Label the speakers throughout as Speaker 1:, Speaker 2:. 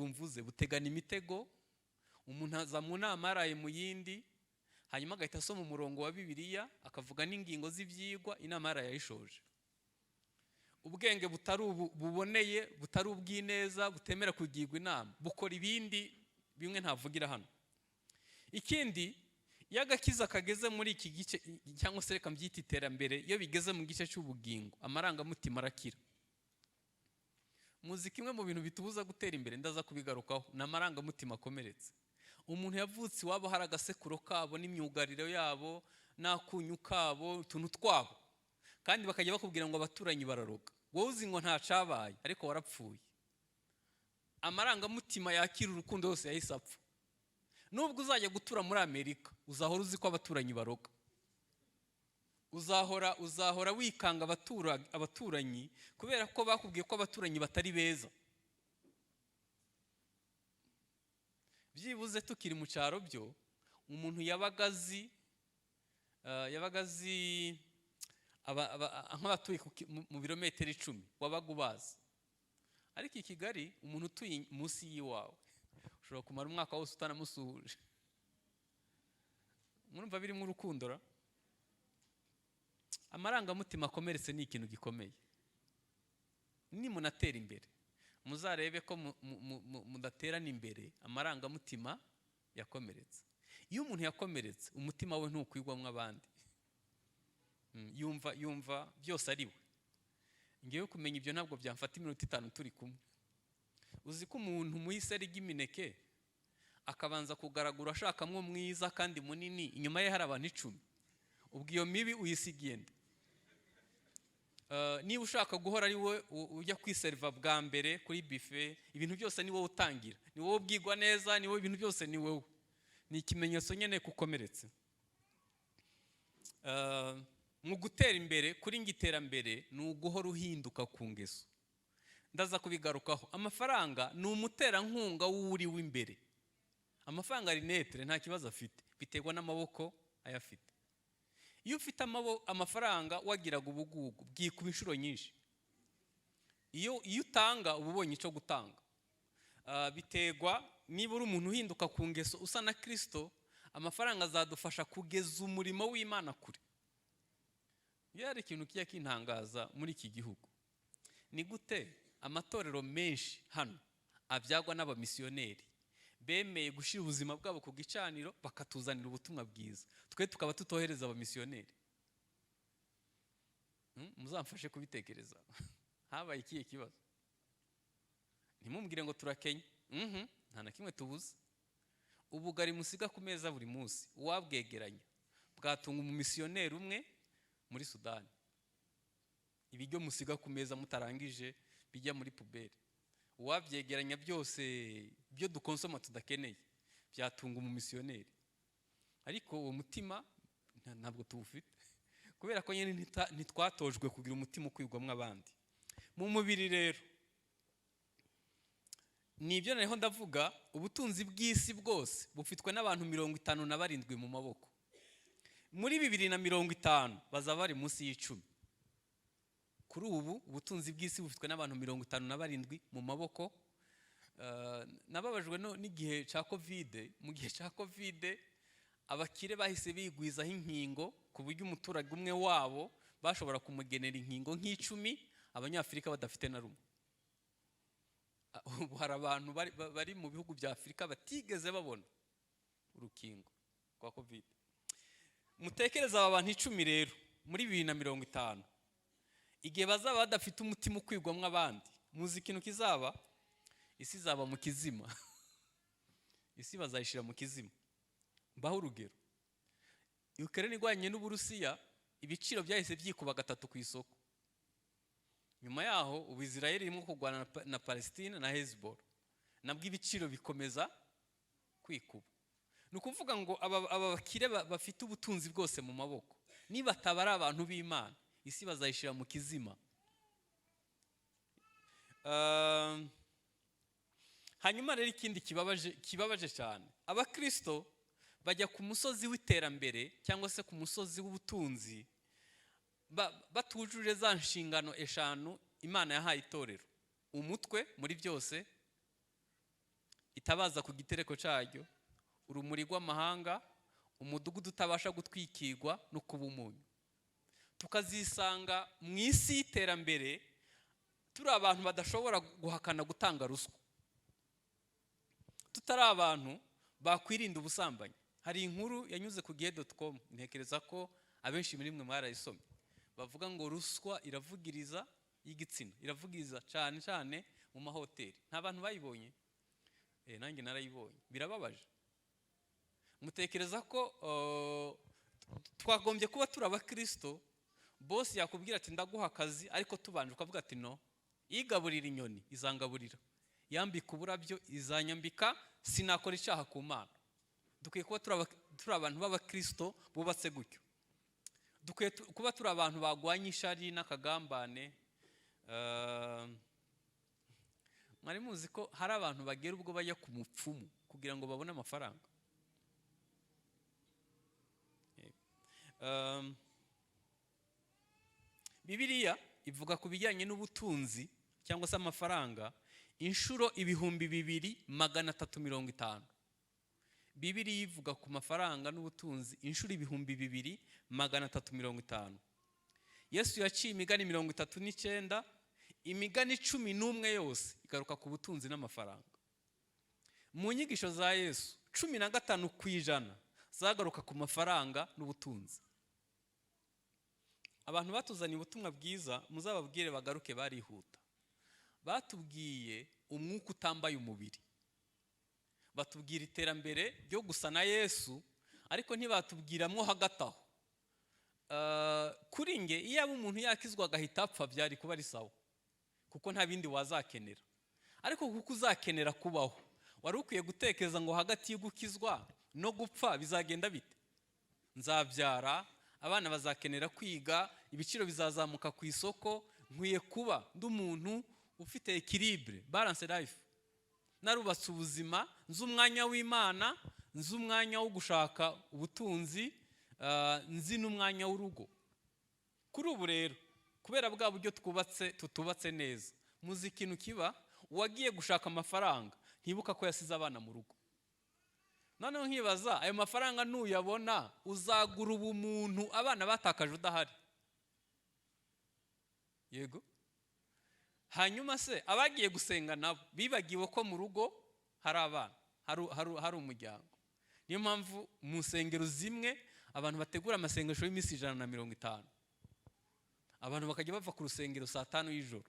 Speaker 1: ubu mvuze butegana imitego. Umuntu aza mu nama yaraye mu yindi, hanyuma agahita asoma umurongo wa Bibiliya, akavuga n'ingingo z'ibyigwa, inama yaraye ayishoje. Ubwenge butari ubu buboneye, butari ubw'ineza, butemera kugirwa inama, bukora ibindi bimwe ntavugira hano. Ikindi, iyo agakiza kageze muri iki gice, cyangwa se reka mbyite iterambere, iyo bigeze mu gice cy'ubugingo, amarangamutima arakira. Muzi kimwe mu bintu bitubuza gutera imbere, ndaza kubigarukaho, ni amarangamutima akomeretse. Umuntu yavutse iwabo hari agasekuro kabo n'imyugariro yabo n'akunyu kabo, utuntu twabo, kandi bakajya bakubwira ngo abaturanyi bararoga, wowe uzi ngo ntacabaye, ariko warapfuye. Amarangamutima yakira urukundo yose yahise apfa. Nubwo uzajya gutura muri Amerika, uzahora uzi ko abaturanyi baroga, uzahora wikanga abaturanyi kubera ko bakubwiye ko abaturanyi batari beza. Byibuze tukiri mu cyaro byo umuntu yabaga azi nk'abatuye mu birometero 10, wabaga ubazi. Ariko i Kigali, umuntu utuye munsi y'iwawe ushobora kumara umwaka wose utanamusuhuje. Murumva birimo urukundo ra? Amarangamutima akomeretse ni ikintu gikomeye. Nimunatera imbere, muzarebe ko mudaterana imbere amarangamutima yakomeretse. Iyo umuntu yakomeretse, umutima we ntukwigwamo abandi. Yumva byose ari we. Ngewe kumenya ibyo ntabwo byamfata iminota 5 turi kumwe. Uzi ko umuntu muhise arya imineke akabanza kugaragura ashakamo mwiza kandi munini, inyuma ye hari abantu 10? Ubwo iyo mibi uyisigiye nde? Niba ushaka guhora ari wowe ujya kwiseriva bwa mbere kuri buffet, ibintu byose ni wowe utangira, ni wowe ubwigwa neza, ni wowe, ibintu byose ni wowe, ni ikimenyetso nyine ko ukomeretse. Mu gutera imbere, kuri ngo iterambere ni uguhora uhinduka ku ngeso, ndaza kubigarukaho. Amafaranga ni umuterankunga w'uri w'imbere. Amafaranga ari neutre, nta kibazo afite, biterwa n'amaboko ayafite. Iyo ufite amafaranga wagiraga ubugugu, bwikuba inshuro nyinshi. Iyo utanga, uba ubonye icyo gutanga. Biterwa niba uri umuntu uhinduka ku ngeso, usa na Kirisito. Amafaranga azadufasha kugeza umurimo w'Imana kure. Iyo hari ikintu kijya kintangaza muri iki gihugu, ni gute amatorero menshi hano abyagwa n'abamisiyoneri bemeye gushyira ubuzima bwabo ku gicaniro bakatuzanira ubutumwa bwiza, twe tukaba tutohereza abamisiyoneri? Muzamfashe kubitekereza. Habaye ikihe kibazo? Ntimubwire ngo turakenye. Nta na kimwe tubuze. Ubugari musiga ku meza buri munsi, uwabwegeranya bwatunga umumisiyoneri umwe muri Sudani. Ibiryo musiga ku meza mutarangije bijya muri poubelle, uwabyegeranya byose, ibyo dukonsoma tudakeneye, byatunga umumisiyoneri. Ariko uwo mutima ntabwo tuwufite, kubera ko nyine ntitwatojwe kugira umutima ukwigwamo abandi. Mu mubiri rero ni ibyo nariho ndavuga. Ubutunzi bw'isi bwose bufitwe n'abantu 57 mu maboko. Muri 2050 bazaba bari munsi y'10. Kuri ubu ubutunzi bw'isi bufitwe n'abantu 57 mu maboko. Nababajwe n'igihe cya Covid. Mu gihe cya Covid, abakire bahise bigwizaho inkingo, ku buryo umuturage umwe wabo bashobora kumugenera inkingo nk'10, Abanyafurika badafite na rumwe. Ubu hari abantu bari mu bihugu bya Afurika batigeze babona urukingo rwa Covid. Mutekereze aba bantu 10 rero muri 2050, igihe bazaba badafite umutima ukwigwamo abandi, muzi ikintu kizaba? Isi izaba mu kizima, isi bazayishyira mu kizima. Mbaho urugero: Ukraine irwanye n'Uburusiya, ibiciro byahise byikuba gatatu ku isoko. Nyuma yaho, ubu Israel irimo kurwana na Palestine na Hezbollah, nabwo ibiciro bikomeza kwikuba. Ni ukuvuga ngo aba bakire bafite ubutunzi bwose mu maboko, niba ataba ari abantu b'Imana, isi bazayishyira mu kizima. Hanyuma rero ikindi kibabaje cyane, Abakristo bajya ku musozi w'iterambere cyangwa se ku musozi w'ubutunzi batujuje za nshingano eshanu Imana yahaye itorero, umutwe muri byose. Itabaza ku gitereko cyaryo, urumuri rw'amahanga, umudugudu utabasha gutwikirwa no kuba umunyu. Tukazisanga mu isi y'iterambere turi abantu badashobora guhakana gutanga ruswa, tutari abantu bakwirinda ubusambanyi. Hari inkuru yanyuze ku gihe.com, ntekereza ko abenshi muri mwe mwarayisomye, bavuga ngo ruswa iravugiriza y'igitsina iravugiriza cyane cyane mu mahoteli. Nta bantu bayibonye? Nanjye narayibonye, birababaje. Mutekereza ko twagombye kuba turi abakirisito, boss yakubwira ati: "Ndaguha akazi," ariko tubanje ukavuga ati: "No, igaburira inyoni izangaburira, yambika uburabyo izanyambika, sinakora icyaha ku Mana." Dukwiye kuba turi abantu b'abakirisito bubatse gutyo. Dukwiye kuba turi abantu bagwanya ishari n'akagambane. Mwari muzi ko hari abantu bagera ubwo bajya ku mupfumu kugira ngo babone amafaranga? Yego. Bibiliya ivuga ku bijyanye n'ubutunzi cyangwa se amafaranga inshuro 2350. Bibiliya ivuga ku mafaranga n'ubutunzi inshuro 2350. Yesu yaciye imigani 39, imigani 11 yose igaruka ku butunzi n'amafaranga. Mu nyigisho za Yesu, 15% zagaruka ku mafaranga n'ubutunzi. Abantu batuzaniye ubutumwa bwiza, muzababwire bagaruke, barihuta. Batubwiye umwuka utambaye umubiri, batubwira iterambere ryo gusa na Yesu, ariko ntibatubwiramo hagati aho. Kuri nge, iyo aba umuntu yakizwa agahita apfa, byari kuba ari sawa, kuko nta bindi wazakenera. Ariko kuko uzakenera kubaho, wari ukwiye gutekereza ngo hagati yo gukizwa no gupfa bizagenda bite? Nzabyara abana, bazakenera kwiga, ibiciro bizazamuka ku isoko, nkwiye kuba ndi umuntu ufite équilibre, balance life, narubatse ubuzima, nzi umwanya w'Imana, nzi umwanya wo gushaka ubutunzi, nzi n'umwanya w'urugo. Kuri ubu rero, kubera bwa buryo twubatse tutubatse neza, muzi ikintu kiba? Uwagiye gushaka amafaranga ntibuka ko yasize abana mu rugo. Noneho nkibaza, ayo mafaranga nuyabona uzagura ubumuntu abana batakaje udahari? Yego. Hanyuma se abagiye gusenga nabo bibagiwe ko mu rugo hari abana, hari umuryango. Niyo mpamvu mu nsengero zimwe abantu bategura amasengesho y'iminsi 150, abantu bakajya bava ku rusengero saa 5 y'ijoro.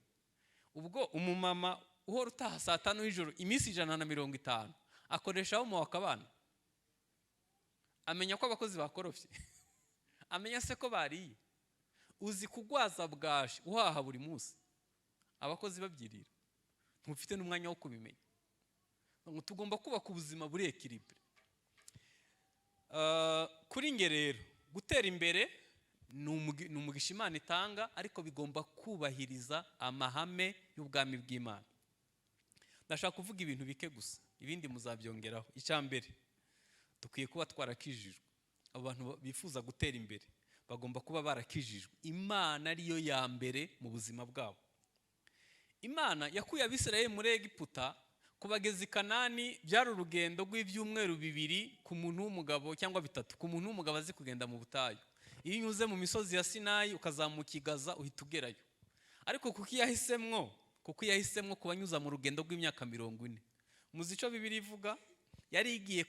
Speaker 1: Ubwo umumama uhora utaha saa 5 y'ijoro iminsi 150 akoresha homework abana? Amenya ko abakozi bakorofye? Amenya se ko bariye? Uzi kugwaza bwashi uhaha buri munsi, abakozi babyirira, ntufite n'umwanya wo kubimenya? Ngo tugomba kubaka ubuzima buri équilibré. Kuri nge rero, gutera imbere ni umugisha Imana itanga, ariko bigomba kubahiriza amahame y'ubwami bw'Imana. Ndashaka kuvuga ibintu bike gusa, ibindi muzabyongeraho. Icya mbere, dukwiye kuba twarakijijwe. Abo bantu bifuza gutera imbere bagomba kuba barakijijwe, Imana ariyo ya mbere mu buzima bwabo. Imana yakuye Abisirayeli muri Egiputa kubageza i Kanani, byari urugendo rw'ibyumweru 2 ku muntu w'umugabo, cyangwa 3 ku muntu w'umugabo azi kugenda mu butayu. Iyo unyuze mu misozi ya Sinayi ukazamuka i Gaza, uhita ugerayo. Ariko kuko yahisemwo kubanyuza mu rugendo rw'imyaka 40, muzi icyo Bibiliya ivuga? Yari igiye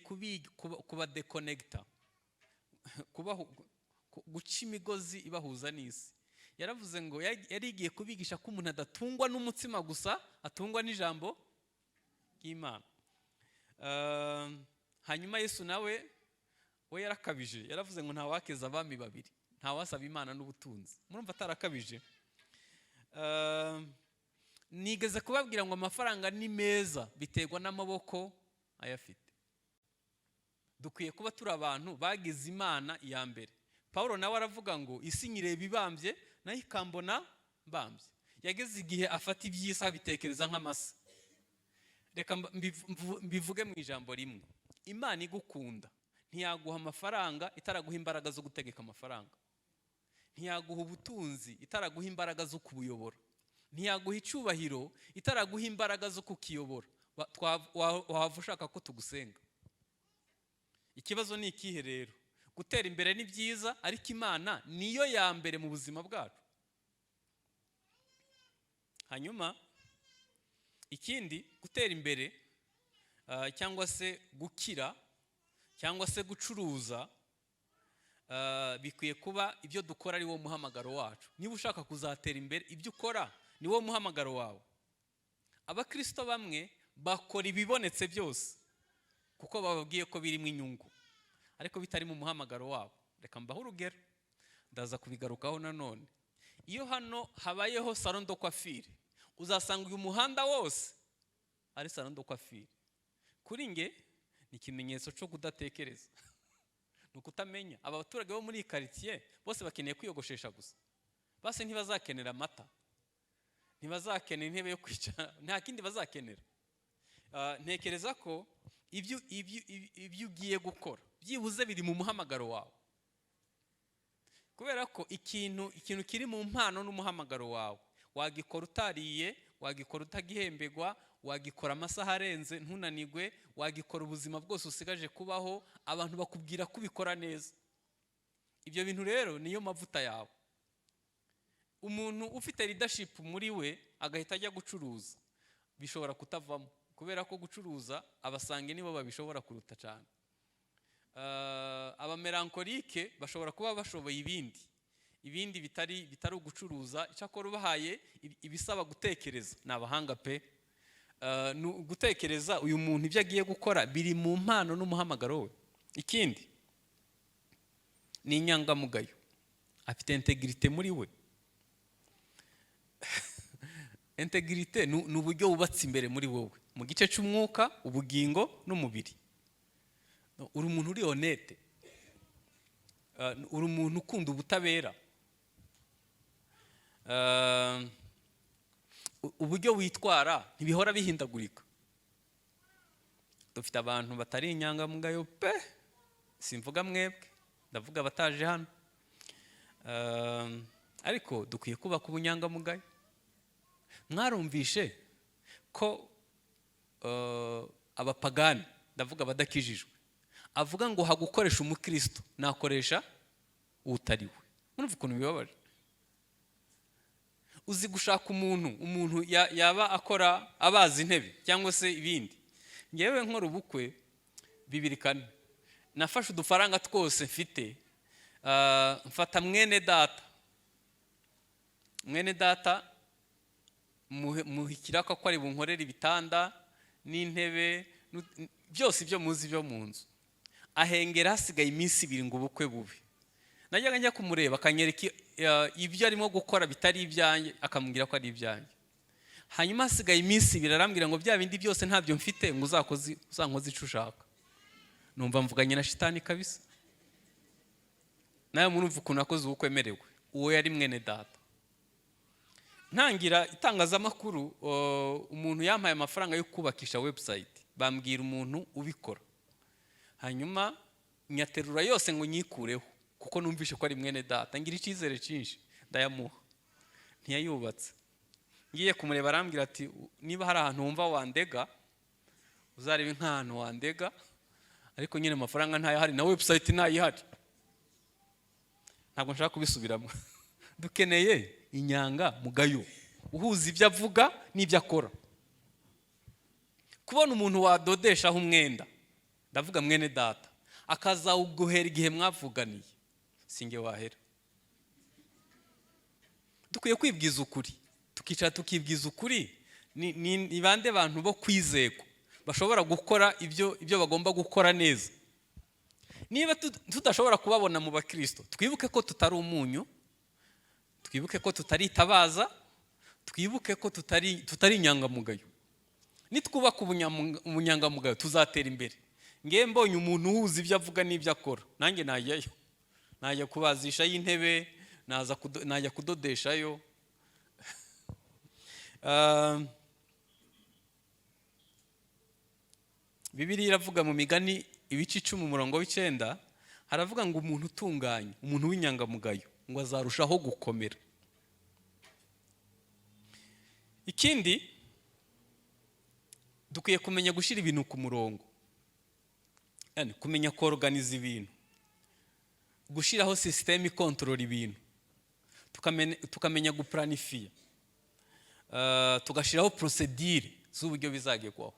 Speaker 1: kubadéconnecta, guca imigozi ibahuza n'isi. Yaravuze ngo yari igiye kubigisha ko umuntu adatungwa n'umutsima gusa, atungwa n'ijambo ry'Imana. Hanyuma Yesu nawe we yarakabije, yaravuze ngo ntawakeza abami babiri, ntawasaba Imana n'ubutunzi. Murumva atarakabije? Nigeze kubabwira ngo amafaranga ni meza, biterwa n'amaboko ayafite. Dukwiye kuba turi abantu bagize Imana iya mbere. Paul nawe aravuga ngo isi nyireba ibambye, nayo ikambona mbambye. Yageze igihe afata iby'isi abitekereza nk'amase. Reka mbivuge mu ijambo rimwe: Imana igukunda ntiyaguha amafaranga itaraguha imbaraga zo gutegeka amafaranga, ntiyaguha ubutunzi itaraguha imbaraga zo kubuyobora, ntiyaguha icyubahiro itaraguha imbaraga zo kukiyobora. Wava ushaka ko tugusenga. Ikibazo ni ikihe rero? Gutera imbere ni byiza, ariko Imana niyo ya mbere mu buzima bwacu. Hanyuma ikindi, gutera imbere cyangwa se gukira cyangwa se gucuruza bikwiye kuba ibyo dukora ari wo muhamagaro wacu. Niba ushaka kuzatera imbere, ibyo ukora ni wo muhamagaro wawe. Abakristo bamwe bakora ibibonetse byose kuko bababwiye ko birimo inyungu, ariko bitari mu muhamagaro wabo. Reka mbahe urugero, ndaza kubigarukaho nanone. Iyo hano habayeho salon de coiffure, uzasanga uyu muhanda wose ari salon de coiffure. Kuri nge ni ikimenyetso cyo kudatekereza, ni ukutamenya. Aba baturage bo muri iyi karitsiye bose bakeneye kwiyogoshesha gusa? Base ntibazakenera amata, ntibazakenera intebe yo kwicara, nta kindi bazakenera. Ntekereza ko ibyo ugiye gukora byibuze biri mu muhamagaro wawe, kubera ko ikintu kiri mu mpano n'umuhamagaro wawe wagikora utariye, wagikora utagihembegwa, wagikora amasaha arenze ntunanigwe, wagikora ubuzima bwose usigaje kubaho, abantu bakubwira ko ubikora neza. Ibyo bintu rero niyo mavuta yawe. Umuntu ufite leadership muri we agahita ajya gucuruza, bishobora kutavamo, kubera ko gucuruza abasange nibo babishobora kuruta cyane. Aba mélancolique bashobora kuba bashoboye ibindi bitari ugucuruza. Icyakora ubahaye ibisaba gutekereza, ni abahanga pe. Ni gutekereza uyu muntu ibyo agiye gukora biri mu mpano n'umuhamagaro we. Ikindi ni inyangamugayo, afite intégrité muri we. Intégrité ni uburyo wubatse imbere muri wowe mu gice cy'umwuka, ubugingo n'umubiri. Uri umuntu uri honnête, uri umuntu ukunda ubutabera. Uburyo witwara ntibihora bihindagurika. Dufite abantu batari inyangamugayo pe. Simvuga mwebwe, ndavuga abataje hano. Ariko dukwiye kubaka ubunyangamugayo. Mwarumvishe ko abapagani, ndavuga abadakijijwe, avuga ngo hagukoresha umukristo nakoresha utari we. Murumva ukuntu bibabaje? Uzi gushaka umuntu yaba akora abaza intebe cyangwa se ibindi. Ngewe nkora ubukwe 2004, nafashe udufaranga twose mfite, mfata mwene data, mwene data muhikira ko ari bunkorere ibitanda n'intebe byose ibyo muzi byo mu nzu. Ahengera hasigaye iminsi 2 ngo ubukwe bube. Najyaga njya kumureba akanyereka ibyo arimo gukora bitari ibyanjye, akamubwira ko ari ibyanjye. Hanyuma hasigaye iminsi 2 arambwira ngo bya bindi byose ntabyo mfite, ngo uzankoze icyo ushaka. Numva mvuganye na shitani kabisa. Nawe murumva ukuntu akoze ubukwe emerewe. Uwo yari mwene data. Ntangira itangazamakuru, umuntu yampaye amafaranga yo kubakisha website, bambwira umuntu ubikora, hanyuma nyaterura yose ngo nyikureho kuko numvishe ko ari mwene data, ngira icyizere cyinshi, ndayamuha, ntiyayubatse. Ngiye kumureba arambwira ati: "Niba hari ahantu wumva wandega, uzarebe nk'ahantu wandega, ariko nyine amafaranga ntayahari na website ntayihari." Ntabwo nshaka kubisubiramo. Dukeneye inyanga mugayo uhuza ibyo avuga n'ibyo akora. Kubona umuntu wadodeshaho umwenda, ndavuga mwene data, akazawuguhera igihe mwavuganiye, singe wahera. Dukwiye kwibwiza ukuri, tukicara tukibwiza ukuri. Ni bande bantu bo kwizerwa bashobora gukora ibyo bagomba gukora neza? Niba tudashobora kubabona mu bakristo, twibuke ko tutari umunyu, twibuke ko tutari itabaza, twibuke ko tutari inyangamugayo. Nitwubaka ubunyangamugayo tuzatera imbere. Ngewe mbonye umuntu uhuza ibyo avuga n'ibyo akora, nanjye najyayo, najya kubazishayo intebe, najya kudodeshayo. Bibiliya iravuga mu Migani ibice 10 umurongo wa 9, haravuga ngo umuntu utunganye, umuntu w'inyangamugayo, ngo azarushaho gukomera. Ikindi, Dukwiye kumenya gushyira ibintu ku murongo, yani kumenya koroganiza ibintu, gushyiraho système ikontorora ibintu, tukamenya gupuranifiya, tugashyiraho procédure z'uburyo bizagerwaho.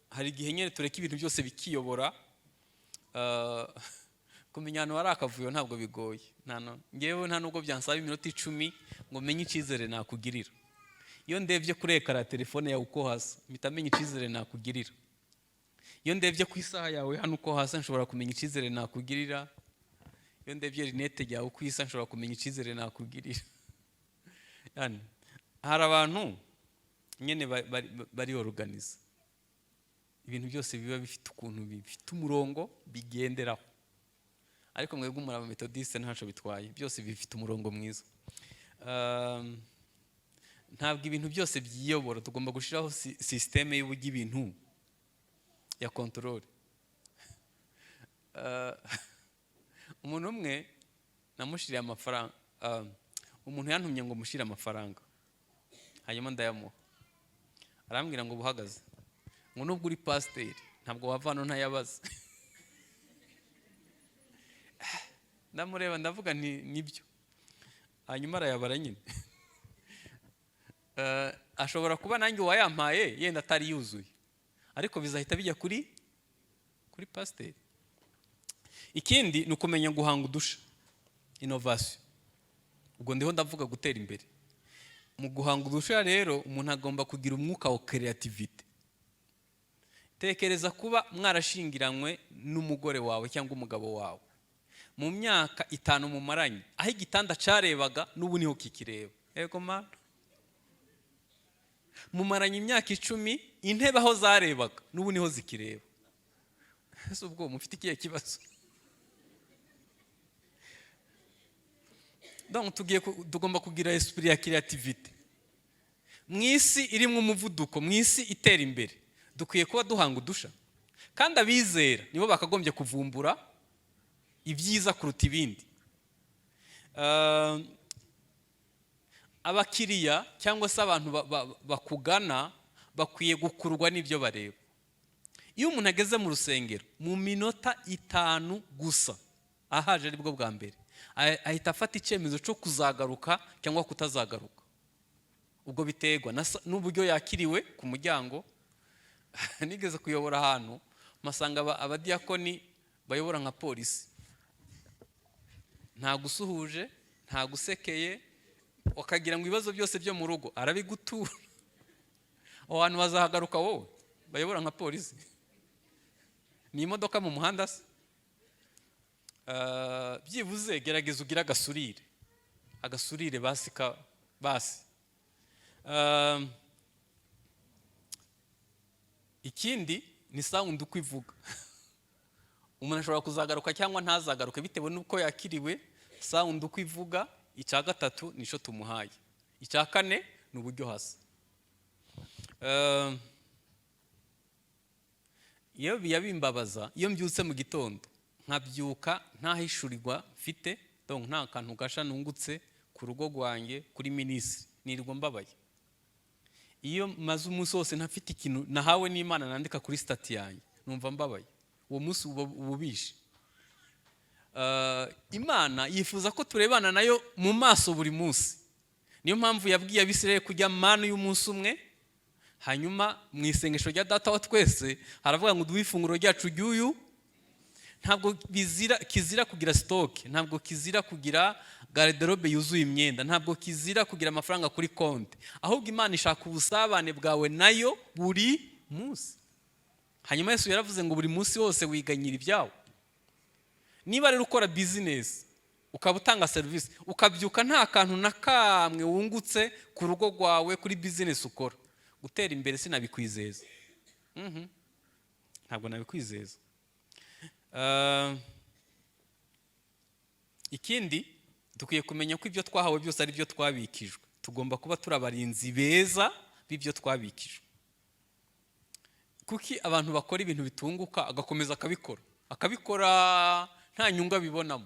Speaker 1: Hari igihe nyine tureka ibintu byose bikiyobora. Kumenya ahantu hari akavuyo ntabwo bigoye. Ngewe nta nubwo byansaba iminota 10 ngo menye icyizere nakugirira. Iyo ndebye kuri écran ya telefone yawe uko hasa, mpita menya icyizere nakugirira. Iyo ndebye ku isaha yawe hano uko hasa, nshobora kumenya icyizere nakugirira. Iyo ndebye lunettes yawe uko isa, nshobora kumenya icyizere nakugirira. Yani, hari abantu nyine bari organize, ibintu byose biba bifite ukuntu bifite umurongo bigenderaho. Ariko mwebwe muri abametodisite, ntacyo bitwaye, byose bifite umurongo mwiza. Ntabwo ibintu byose byiyobora, tugomba gushyiraho système y'uburyo ibintu ya contrôle. Umuntu umwe namushyiriye amafaranga, umuntu yantumye ngo mushyire amafaranga, hanyuma ndayamuha, arambwira ngo buhagaze, ngo nubwo uri pasiteri ntabwo wava hano ntayabaze. Ndamureba ndavuga nti nibyo, hanyuma arayabara nyine. Ashobora kuba nanjye uwayampaye yenda atari yuzuye, ariko bizahita bijya kuri pasiteri. Ikindi ni ukumenya guhanga udusha, innovation. Ubwo ndiho ndavuga gutera imbere. Mu guhanga udusha rero, umuntu agomba kugira umwuka wa créativité. Tekereza kuba mwarashingiranywe n'umugore wawe cyangwa umugabo wawe, mu myaka 5 mumaranye, aho igitanda cyarebaga n'ubu niho kikireba. Yego mana, mumaranye imyaka 10, intebe aho zarebaga n'ubu niho zikireba. Ese ubwo mufite ikihe kibazo? Donc tugomba kugira esprit ya créativité. Mu isi irimo umuvuduko, mu isi itera imbere, dukwiye kuba duhanga udusha, kandi abizera nibo bakagombye kuvumbura ibyiza kuruta ibindi. Abakiriya cyangwa se abantu bakugana bakwiye gukurwa n'ibyo bareba. Iyo umuntu ageze mu rusengero, mu minota 5 gusa ahaje aribwo bwa mbere, ahita afata icyemezo cyo kuzagaruka cyangwa kutazagaruka. Ubwo biterwa n'uburyo yakiriwe ku muryango. Nigeze kuyobora ahantu, mpasanga abadiyakoni bayobora nka polisi, nta gusuhuje, nta gusekeye, ukagira ngo ibibazo byose byo mu rugo arabigutura. Aho hantu bazahagaruka wowe? Bayobora nka polisi, ni imodoka mu muhanda se? Byibuze gerageza ugire agasurire, agasurire basi ka basi. Ikindi ni sound uko ivuga. Umuntu ashobora kuzagaruka cyangwa ntazagaruke bitewe n'uko yakiriwe, sound uko ivuga. Icya gatatu nicyo tumuhaye, icya kane ni uburyo hasa. Iyo biya bimbabaza iyo mbyutse mu gitondo, nkabyuka ntahishurirwa mfite, donc nta kantu gasha nungutse ku rugo rwanjye, kuri ministry, nirirwa mbabaye. Iyo maze umunsi wose ntafite ikintu nahawe n'Imana nandika kuri statut yanjye, numva mbabaye, uwo munsi uba ubishe. Imana yifuza ko turebana nayo mu maso buri munsi. Niyo mpamvu yabwiye Abisirayeli kurya manu y'umunsi umwe, hanyuma mu isengesho rya Data wa twese haravuga ngo uduhe ifunguro ryacu ry'uyu. Ntabwo bizira, kizira kugira stock, ntabwo kizira kugira garde-robe yuzuye imyenda, ntabwo kizira kugira amafaranga kuri konti, ahubwo Imana ishaka ubusabane bwawe nayo buri munsi. Hanyuma Yesu yaravuze ngo buri munsi wose wiganyira ibyawo. Niba rero ukora business, ukaba utanga serivisi, ukabyuka nta kantu na kamwe wungutse ku rugo rwawe, kuri business ukora, gutera imbere sinabikwizeza. Ntabwo nabikwizeza. Ikindi dukwiye kumenya ko ibyo twahawe byose ari byo twabikijwe. Tugomba kuba turi abarinzi beza b'ibyo twabikijwe. Kuki abantu bakora ibintu bitunguka, agakomeza akabikora, akabikora nta nyungu abibonamo?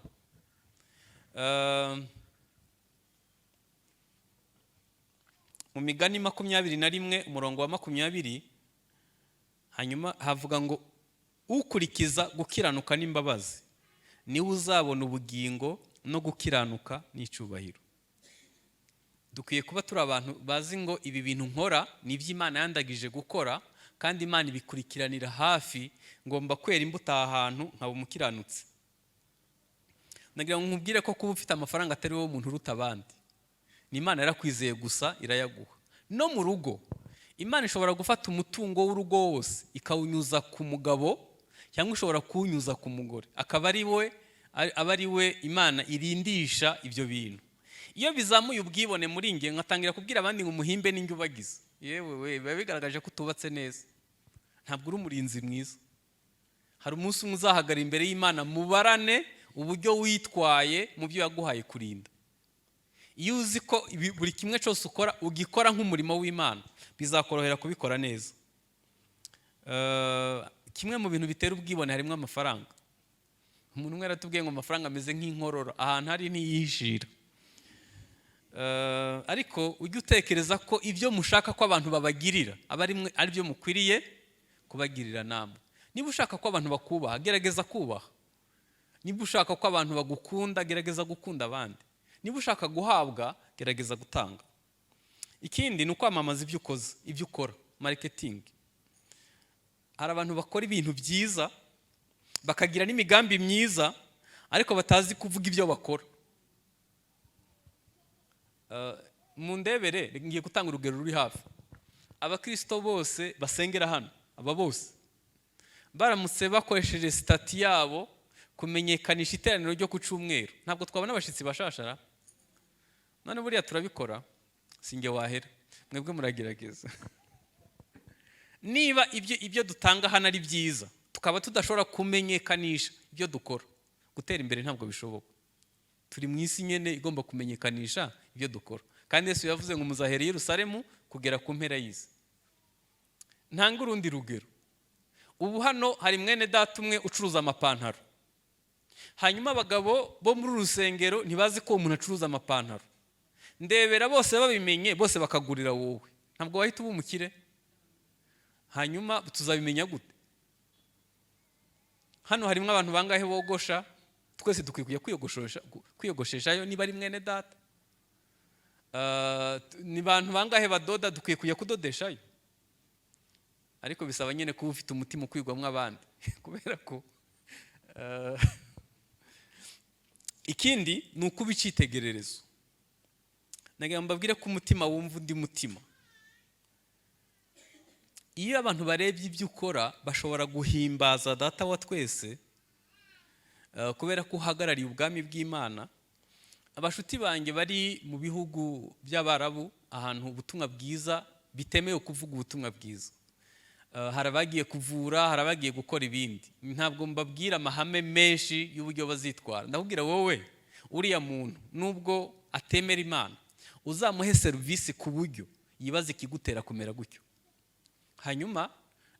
Speaker 1: Mu Migani 21 umurongo wa 20. Hanyuma havuga ngo ukurikiza gukiranuka n'imbabazi niwe uzabona ubugingo no gukiranuka n'icyubahiro. Dukwiye kuba turi abantu bazi ngo ibi bintu nkora ni iby'Imana yandagije gukora, kandi Imana ibikurikiranira hafi. Ngomba kwera imbuto aha hantu, nkaba umukiranutsi. Nagira ngo nkubwire ko kuba ufite amafaranga atari wowe muntu uruta abandi. Ni Imana yarakwizeye gusa irayaguha. No mu rugo, Imana ishobora gufata umutungo w'urugo wose ikawunyuza ku mugabo, cyangwa ishobora kuwunyuza ku mugore, akaba ari we, aba ari we Imana irindisha ibyo bintu. Iyo bizamuye ubwibone muri nge, nkatangira kubwira abandi ngo umuhimbe n'injye ubagize, yewe we, biba bigaragaje ko utubatse neza, ntabwo uri umurinzi mwiza. Hari umunsi umwe uzahagarara imbere y'Imana, mubarane uburyo witwaye mu byo yaguhaye kurinda. Iyo uzi ko buri kimwe cyose ukora ugikora nk'umurimo w'Imana, bizakorohera kubikora neza. Kimwe mu bintu bitera ubwibone harimo amafaranga. Umuntu umwe yaratubwiye ngo amafaranga ameze nk'inkorora, ahantu hari ntiyihishira. Ariko ujye utekereza ko ibyo mushaka ko abantu babagirira aba ari byo mukwiriye kubagirira namwe. Niba ushaka ko abantu bakubaha, gerageza kubaha. Niba ushaka ko abantu bagukunda, gerageza gukunda abandi. Niba ushaka guhabwa, gerageza gutanga. Ikindi ni ukwamamaza ibyo ukoze, ibyo ukora, marketing. Hari abantu bakora ibintu byiza, bakagira n'imigambi myiza, ariko batazi kuvuga ibyo bakora. Mu ndebere, ngiye gutanga urugero ruri hafi. Abakristo bose basengera hano, aba bose baramutse bakoresheje status yabo kumenyekanisha iteraniro ryo ku cyumweru, ntabwo twabona abashyitsi bashashara. None buriya turabikora? Sinjye wahera, mwebwe muragerageza. Niba ibyo dutanga hano ari byiza, tukaba tudashobora kumenyekanisha ibyo dukora, gutera imbere ntabwo bishoboka. Turi mu isi nyine igomba kumenyekanisha ibyo dukora, kandi Yesu yavuze ngo muzahera i Yerusalemu kugera ku mpera y'isi. Ntanga urundi rugero. Ubu hano hari mwene data umwe ucuruza amapantaro. Hanyuma abagabo bo muri uru rusengero ntibazi ko uwo muntu acuruza amapantaro. Ndebera bose babimenye, bose bakagurira wowe, ntabwo wahita uba umukire? Hanyuma tuzabimenya gute? Hano harimo abantu bangahe bogosha? Twese dukwiye kujya kwiyogosheshayo niba ari mwene data. Ni bantu bangahe badoda? Dukwiye kujya kudodeshayo. Ariko bisaba nyine kuba ufite umutima ukwigwamo abandi, kubera ko ikindi ni ukuba icyitegererezo. Nagira ngo mbabwire ko umutima wumva undi mutima. Iyo abantu barebye ibyo ukora, bashobora guhimbaza Data wa twese, kubera ko uhagarariye ubwami bw'Imana. Abashuti banjye bari mu bihugu by'Abarabu, ahantu ubutumwa bwiza bitemewe kuvuga ubutumwa bwiza, hari abagiye kuvura, hari abagiye gukora ibindi. Ntabwo mbabwira amahame menshi y'uburyo bazitwara. Ndakubwira wowe, uriya muntu nubwo atemera Imana, uzamuhe serivisi ku buryo yibaza ikigutera kumera gutyo. Hanyuma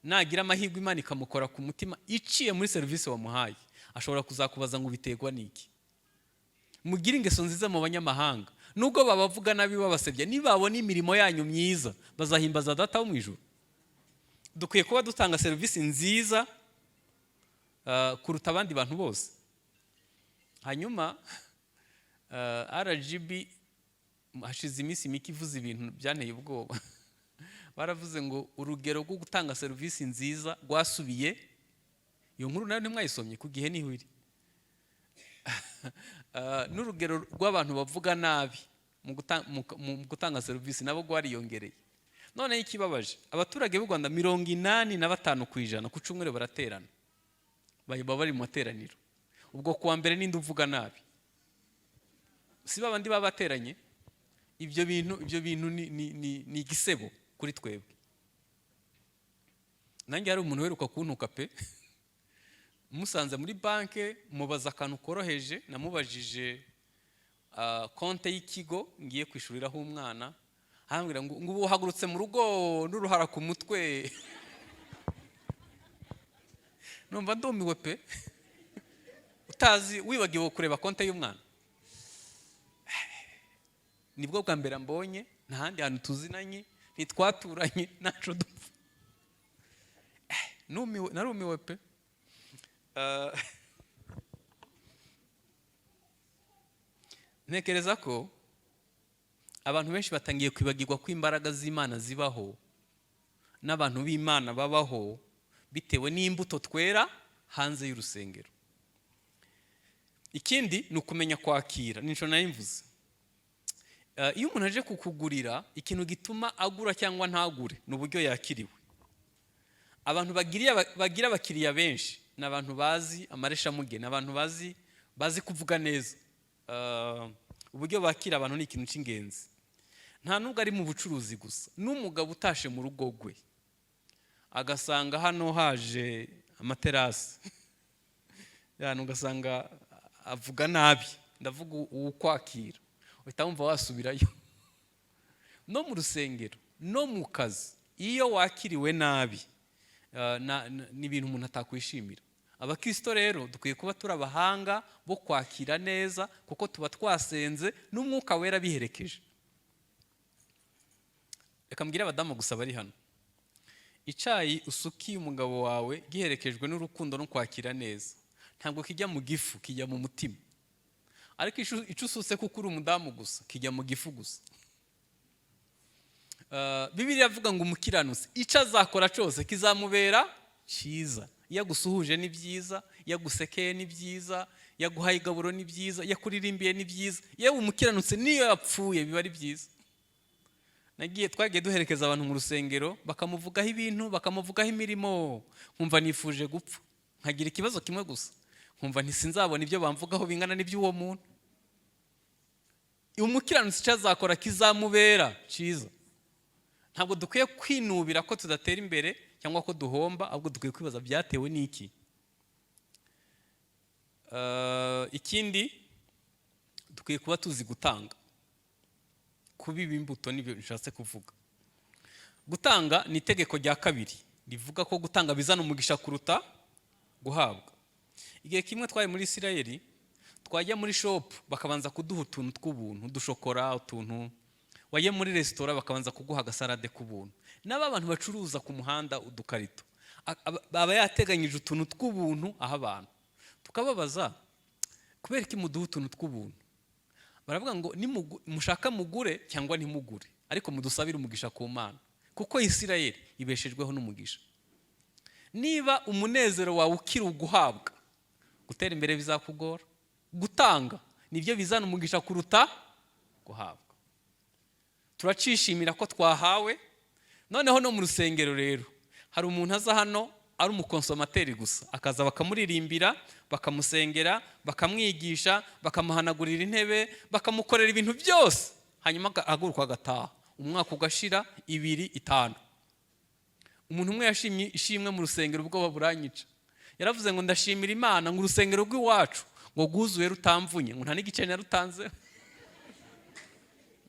Speaker 1: nagira amahirwe Imana ikamukora ku mutima iciye muri serivisi wamuhaye, ashobora kuzakubaza ngo biterwa n'iki. Mugire ingeso nziza mu banyamahanga. Nubwo babavuga nabi, babasebya, nibabona imirimo yanyu myiza bazahimbaza Data wo mu ijuru. Dukwiye kuba dutanga serivisi nziza kuruta abandi bantu bose. Hanyuma RGB hashize iminsi mike ivuze ibintu byanteye ubwoba. Baravuze ngo urugero rwo gutanga serivisi nziza rwasubiye. Iyo nkuru nayo ntimwayisomye ku gihe? Niho iri. N'urugero rw'abantu bavuga nabi mu gutanga serivisi nabo rwariyongereye. Noneho ikibabaje, abaturage b'u Rwanda 85% ku cyumweru baraterana, baba bari mu materaniro. Ubwo kuwa mbere ninde uvuga nabi? Si babandi baba bateranye? Ibyo bintu ni igisebo kuri twebwe. Nanjye hari umuntu uheruka kuntuka pe. Musanze muri banke, mubaza akantu koroheje. Namubajije konte y'ikigo ngiye kwishyuriraho umwana, arambwira ngo ubu uhagurutse mu rugo n'uruhara ku mutwe. Numva ndumiwe pe. Utazi, wibagiwe kureba konte y'umwana. Nibwo bwa mbere mbonye, nta handi hantu tuzinanye, ntitwaturanye, ntaco dupfa. Numiwe, narumiwe pe. Ntekereza ko abantu benshi batangiye kwibagirwa ko imbaraga z'Imana zibaho n'abantu b'Imana babaho bitewe n'imbuto twera hanze y'urusengero. Ikindi ni ukumenya kwakira. Nico nari mvuze. Iyo umuntu aje kukugurira ikintu, gituma agura cyangwa ntagure ni uburyo yakiriwe. Abantu bagira abakiriya benshi ni abantu bazi amareshamugeni, abantu bazi kuvuga neza. Uburyo bakira abantu ni ikintu cy'ingenzi. Nta nubwo ari mu bucuruzi gusa, n'umugabo utashe mu rugo rwe agasanga hano haje amaterasi yani, ugasanga avuga nabi, ndavuga uwukwakira, uhita wumva wasubirayo. No mu rusengero, no mu kazi, iyo wakiriwe nabi, ni ibintu umuntu atakwishimira. Abakristo rero dukwiye kuba turi abahanga bo kwakira neza, kuko tuba twasenze n'Umwuka Wera biherekeje. Reka mbwire abadamu gusa bari hano: icyayi usukiye umugabo wawe giherekejwe n'urukundo no kwakira neza, ntabwo kijya mu gifu, kijya mu mutima. Ariko icyo usutse kuko uri umudamu gusa, kijya mu gifu gusa. Bibiliya avuga ngo umukiranutsi icyo azakora cyose kizamubera cyiza. Iyo agusuhuje ni byiza, iyo agusekeye ni byiza, iyo aguhaye igaburo ni byiza, iyo akuririmbiye ni byiza. Yewe, umukiranutsi niyo yapfuye biba ari byiza. Nagiye, twagiye duherekeza abantu mu rusengero, bakamuvugaho ibintu, bakamuvugaho imirimo, nkumva nifuje gupfa, nkagira ikibazo kimwe gusa, nkumva ntisinzabona ibyo bamvugaho bingana n'iby'uwo muntu. Umukiranutsi icyo azakora kizamubera cyiza. Ntabwo dukwiye kwinubira ko tudatera imbere cyangwa ko duhomba, ahubwo dukwiye kwibaza byatewe n'iki. Ikindi dukwiye kuba tuzi gutanga, kubiba imbuto nibyo bishatse kuvuga. Gutanga ni itegeko rya kabiri rivuga ko gutanga bizana umugisha kuruta guhabwa. Igihe kimwe twari muri Isirayeli, twajya muri shop bakabanza kuduha utuntu tw'ubuntu, udushokora, utuntu. Wajya muri resitora bakabanza kuguha agasarade k'ubuntu. N'aba bantu bacuruza ku muhanda udukarito, baba yateganyije utuntu tw'ubuntu aho abantu. Tukababaza: "Kubera iki muduha utuntu tw'ubuntu?" Baravuga ngo: "Mushaka mugure cyangwa ntimugure, ariko mudusabire umugisha ku Mana, kuko Isirayeli ibeshejweho n'umugisha." Niba umunezero wawe ukiri uguhabwa, gutera imbere bizakugora. Gutanga nibyo bizana umugisha kuruta guhabwa. Turacishimira ko twahawe. Noneho no mu rusengero rero, hari umuntu aza hano ari umuconsommateur gusa, akaza bakamuririmbira, bakamusengera, bakamwigisha, bakamuhanagurira intebe, bakamukorera ibintu byose, hanyuma ahaguruka agataha, umwaka ugashira, 2, 5. Umuntu umwe yashimye ishimwe mu rusengero, ubwoba buranyica. Yaravuze ngo: "Ndashimira Imana ngo urusengero rw'iwacu ngo rwuzuye rutamvunye," ngo nta n'igice narutanzeho.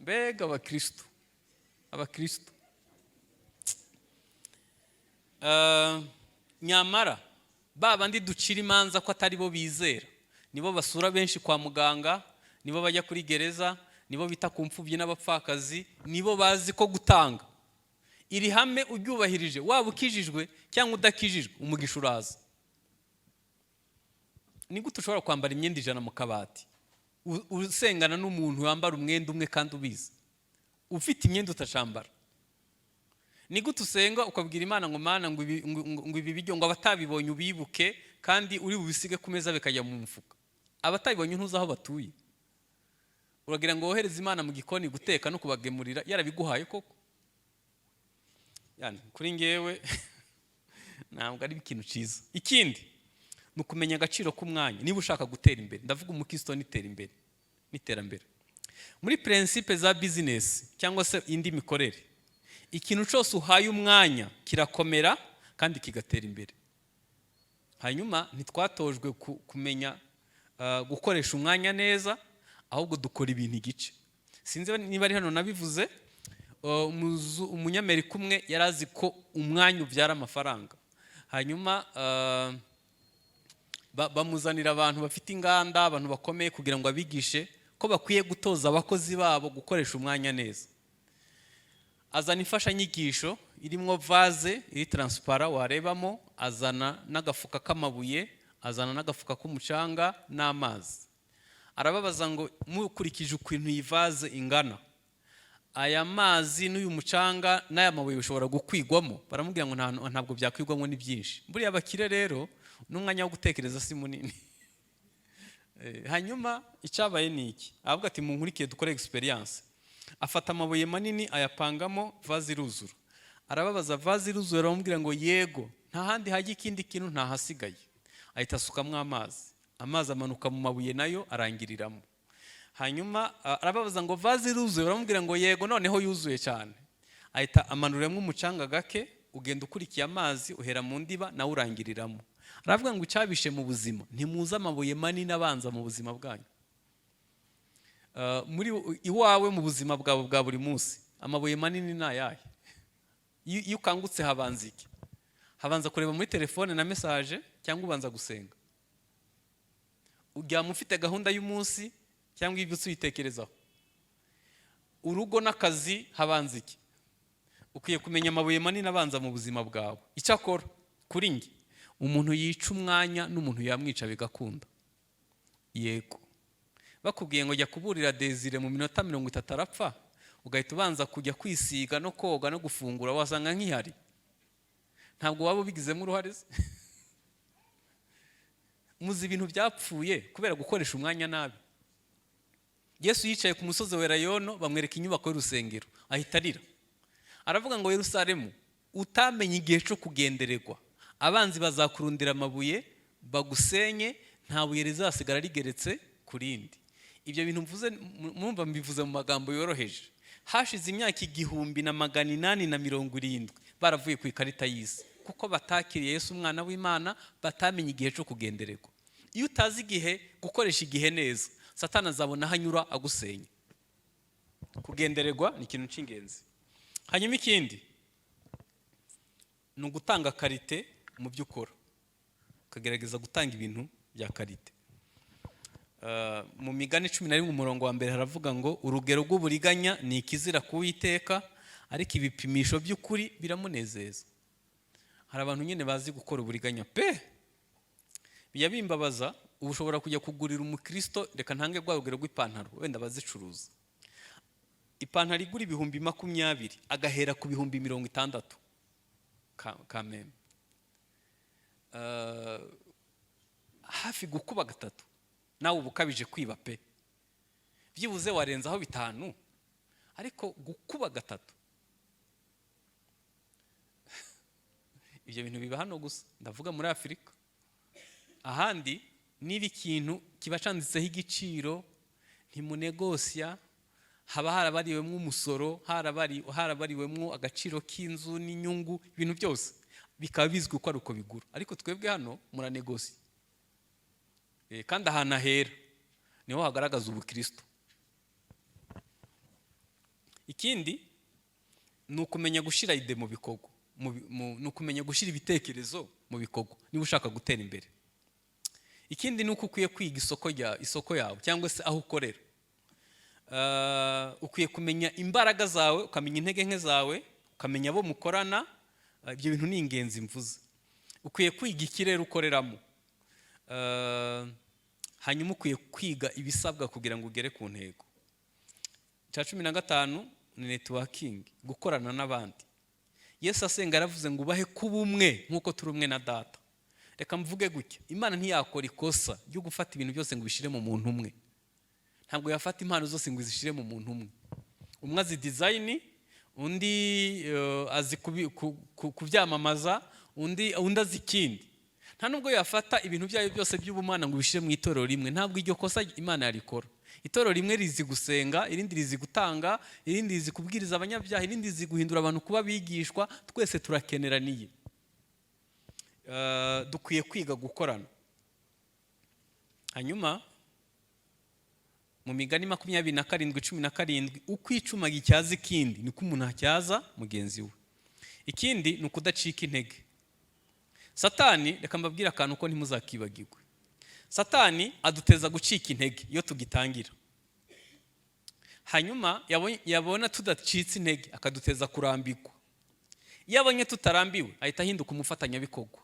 Speaker 1: Mbega abakristo, abakristo! Nyamara ba bandi ducira imanza ko atari bo bizera, nibo basura benshi kwa muganga, nibo bajya kuri gereza, nibo bita ku mfubyi n'abapfakazi, nibo bazi ko gutanga. Iri hame uryubahirije, waba ukijijwe cyangwa udakijijwe, umugisha uraza. Ni gute ushobora kwambara imyenda 100 mu kabati, usengana n'umuntu wambara umwenda umwe, kandi ubizi ufite imyenda utacambara? Ni gute usenga ukabwira Imana ngo: "Mana," ngo ibi biryo, ngo abatabibonye ubibuke," kandi uri bubisige ku meza bikajya mu mufuka? Abatabibonye ntuzi aho batuye. Uragira ngo wohereze Imana mu gikoni guteka no kubagemurira yarabiguhaye koko? Yani, kuri ngewe ntabwo ari ikintu cyiza. Ikindi ni ukumenya agaciro k'umwanya niba ushaka gutera imbere. Ndavuga umukristo n'itera imbere n'iterambere. Muri principe za business cyangwa se indi mikorere, ikintu cyose uhaye umwanya kirakomera kandi kigatera imbere. Hanyuma ntitwatojwe kumenya gukoresha umwanya neza, ahubwo dukora ibintu igice. Sinzi niba ari hano nabivuze. Umunyamerika umwe yari azi ko umwanya ubyara amafaranga. Hanyuma bamuzanira abantu bafite inganda, abantu bakomeye, kugira ngo abigishe ko bakwiye gutoza abakozi babo gukoresha umwanya neza. Azana imfashanyigisho. irimo vase iri transparent warebamo, azana n'agafuka k'amabuye, azana n'agafuka k'umucanga n'amazi. Arababaza ngo: "Mukurikije ukuntu iyi vase ingana, aya mazi n'uyu mucanga n'aya mabuye bishobora gukwigwamo?" Baramubwira ngo: "Ntabwo byakwigwamo, ni byinshi." Buriya abakire rero n'umwanya wo gutekereza si munini. Hanyuma icyabaye ni iki? Aravuga ati: "Munkurikiye dukore experience." Afata amabuye manini ayapangamo, vase iruzura. Arababaza: "Vase iruzura?" Baramubwira ngo: "Yego, nta handi hajya ikindi kintu, ntahasigaye." Ahita asukamo amazi, amazi amanuka mu mabuye nayo arangiriramo. Hanyuma arababaza ngo: "Vase iruzuye?" Baramubwira ngo: "Yego, noneho yuzuye cyane." Ahita amanuramo umucanga gake, ugenda ukurikiye amazi uhera mu ndiba, nawe urangiriramo. Aravuga ngo: "Icyabishe mu buzima, ntimuzi amabuye manini abanza mu buzima bwanyu." Muri iwawe, mu buzima bwawe bwa buri munsi, amabuye manini ni ayahe? Iyo ukangutse habanza iki? Habanza kureba muri telefone na message, cyangwa ubanza gusenga? Uryama ufite gahunda y'umunsi, cyangwa ibyo uyitekerezaho? Urugo n'akazi habanza iki? Ukwiye kumenya amabuye manini abanza mu buzima bwawe. Icyakora kuri njye, umuntu yica umwanya n'umuntu yamwica bigakunda. Yego, bakubwiye ngo jya kuburira Desire, mu minota 30 arapfa, ugahita ubanza kujya kwisiga no koga no gufungura, wasanga nkihari, ntabwo waba ubigizemo uruhare se? Muzi ibintu byapfuye kubera gukoresha umwanya nabi. Yesu yicaye ku musozi wa Elayono, bamwereka inyubako y'urusengero, ahita arira, aravuga ngo: "Yerusalemu, utamenye igihe cyo kugendererwa, abanzi bazakurundira amabuye bagusenye, nta buye rizasigara rigeretse ku rindi." Ibyo bintu mvuze, murumva mbivuze mu magambo yoroheje. Hashize imyaka 1870 baravuye ku ikarita y'isi, kuko batakiriye Yesu umwana w'Imana, batamenye igihe cyo kugendererwa. Iyo utazi igihe, gukoresha igihe neza, Satani azabona aho anyura agusenya. Kugendererwa ni ikintu cy'ingenzi. Hanyuma ikindi ni ugutanga qualité mu byo ukora, ukagerageza gutanga ibintu bya qualité. Mu Migani 11 umurongo wa mbere haravuga ngo: "Urugero rw'uburiganya ni ikizira kuwiteka, ariko ibipimisho by'ukuri biramunezeza." Hari abantu nyine bazi gukora uburiganya pe, bijya bimbabaza. Ubu ushobora kujya kugurira umukristo, reka ntange rwa rugero rw'ipantaro, wenda bazicuruza, ipantaro igura 20,000, agahera ku 60,000 kameme. Hafi gukuba gatatu. Nawe uba ukabije kwiba pe, byibuze warenzaho 5, ariko gukuba gatatu, ibyo bintu biba hano gusa, ndavuga muri Afurika. Ahandi niba ikintu kiba cyanditseho igiciro, ntimunegosya, haba harabariwemo umusoro, harabariwemo agaciro k'inzu n'inyungu, ibintu byose bikaba bizwi ko ari uko bigura. Ariko twebwe hano muranegosiya. Kandi ahantu ahera niho hagaragaza ubukristo. Ikindi ni ukumenya gushyira idée mu bikorwa, ni ukumenya gushyira ibitekerezo mu bikorwa niba ushaka gutera imbere. Ikindi ni uko ukwiye kwiga isoko yawe cyangwa se aho ukorera. Ukwiye kumenya imbaraga zawe, ukamenya intege nke zawe, ukamenya abo mukorana. Ibyo bintu ni ingenzi mvuze. Ukwiye kwiga ikirere ukoreramo. Hanyuma ukwiye kwiga ibisabwa kugira ngo ugere ku ntego. Icya 15 ni networking, gukorana n'abandi. Yesu asenga yaravuze ngo: "Ubahe kuba umwe nk'uko turi umwe na Data." Reka mvuge gutya: Imana ntiyakora ikosa ryo gufata ibintu byose ngo ubishyire mu muntu umwe. Ntabwo yafata impano zose ngo izishyire mu muntu umwe. Umwe azi design, undi azi kubyamamaza, undi azi ikindi. Nta nubwo yafata ibintu byayo byose by'ubumana ngo ubishyire mu itorero rimwe. Ntabwo iryo kosa Imana yarikora. Itorero rimwe rizi gusenga, irindi rizi gutanga, irindi rizi kubwiriza abanyabyaha, irindi rizi guhindura abantu kuba abigishwa. Twese turakeneraniye. Dukwiye kwiga gukorana. Hanyuma mu Migani 27:17: "Uko icuma gityaza ikindi, niko umuntu atyaza mugenzi we." Ikindi ni ukudacika intege. Satani, reka mbabwire akantu ko ntimuzakibagirwe, Satani aduteza gucika intege iyo tugitangira. Hanyuma yabona tudacitse intege, akaduteza kurambirwa. Iyo abonye tutarambiwe, ahita ahinduka umufatanyabikorwa,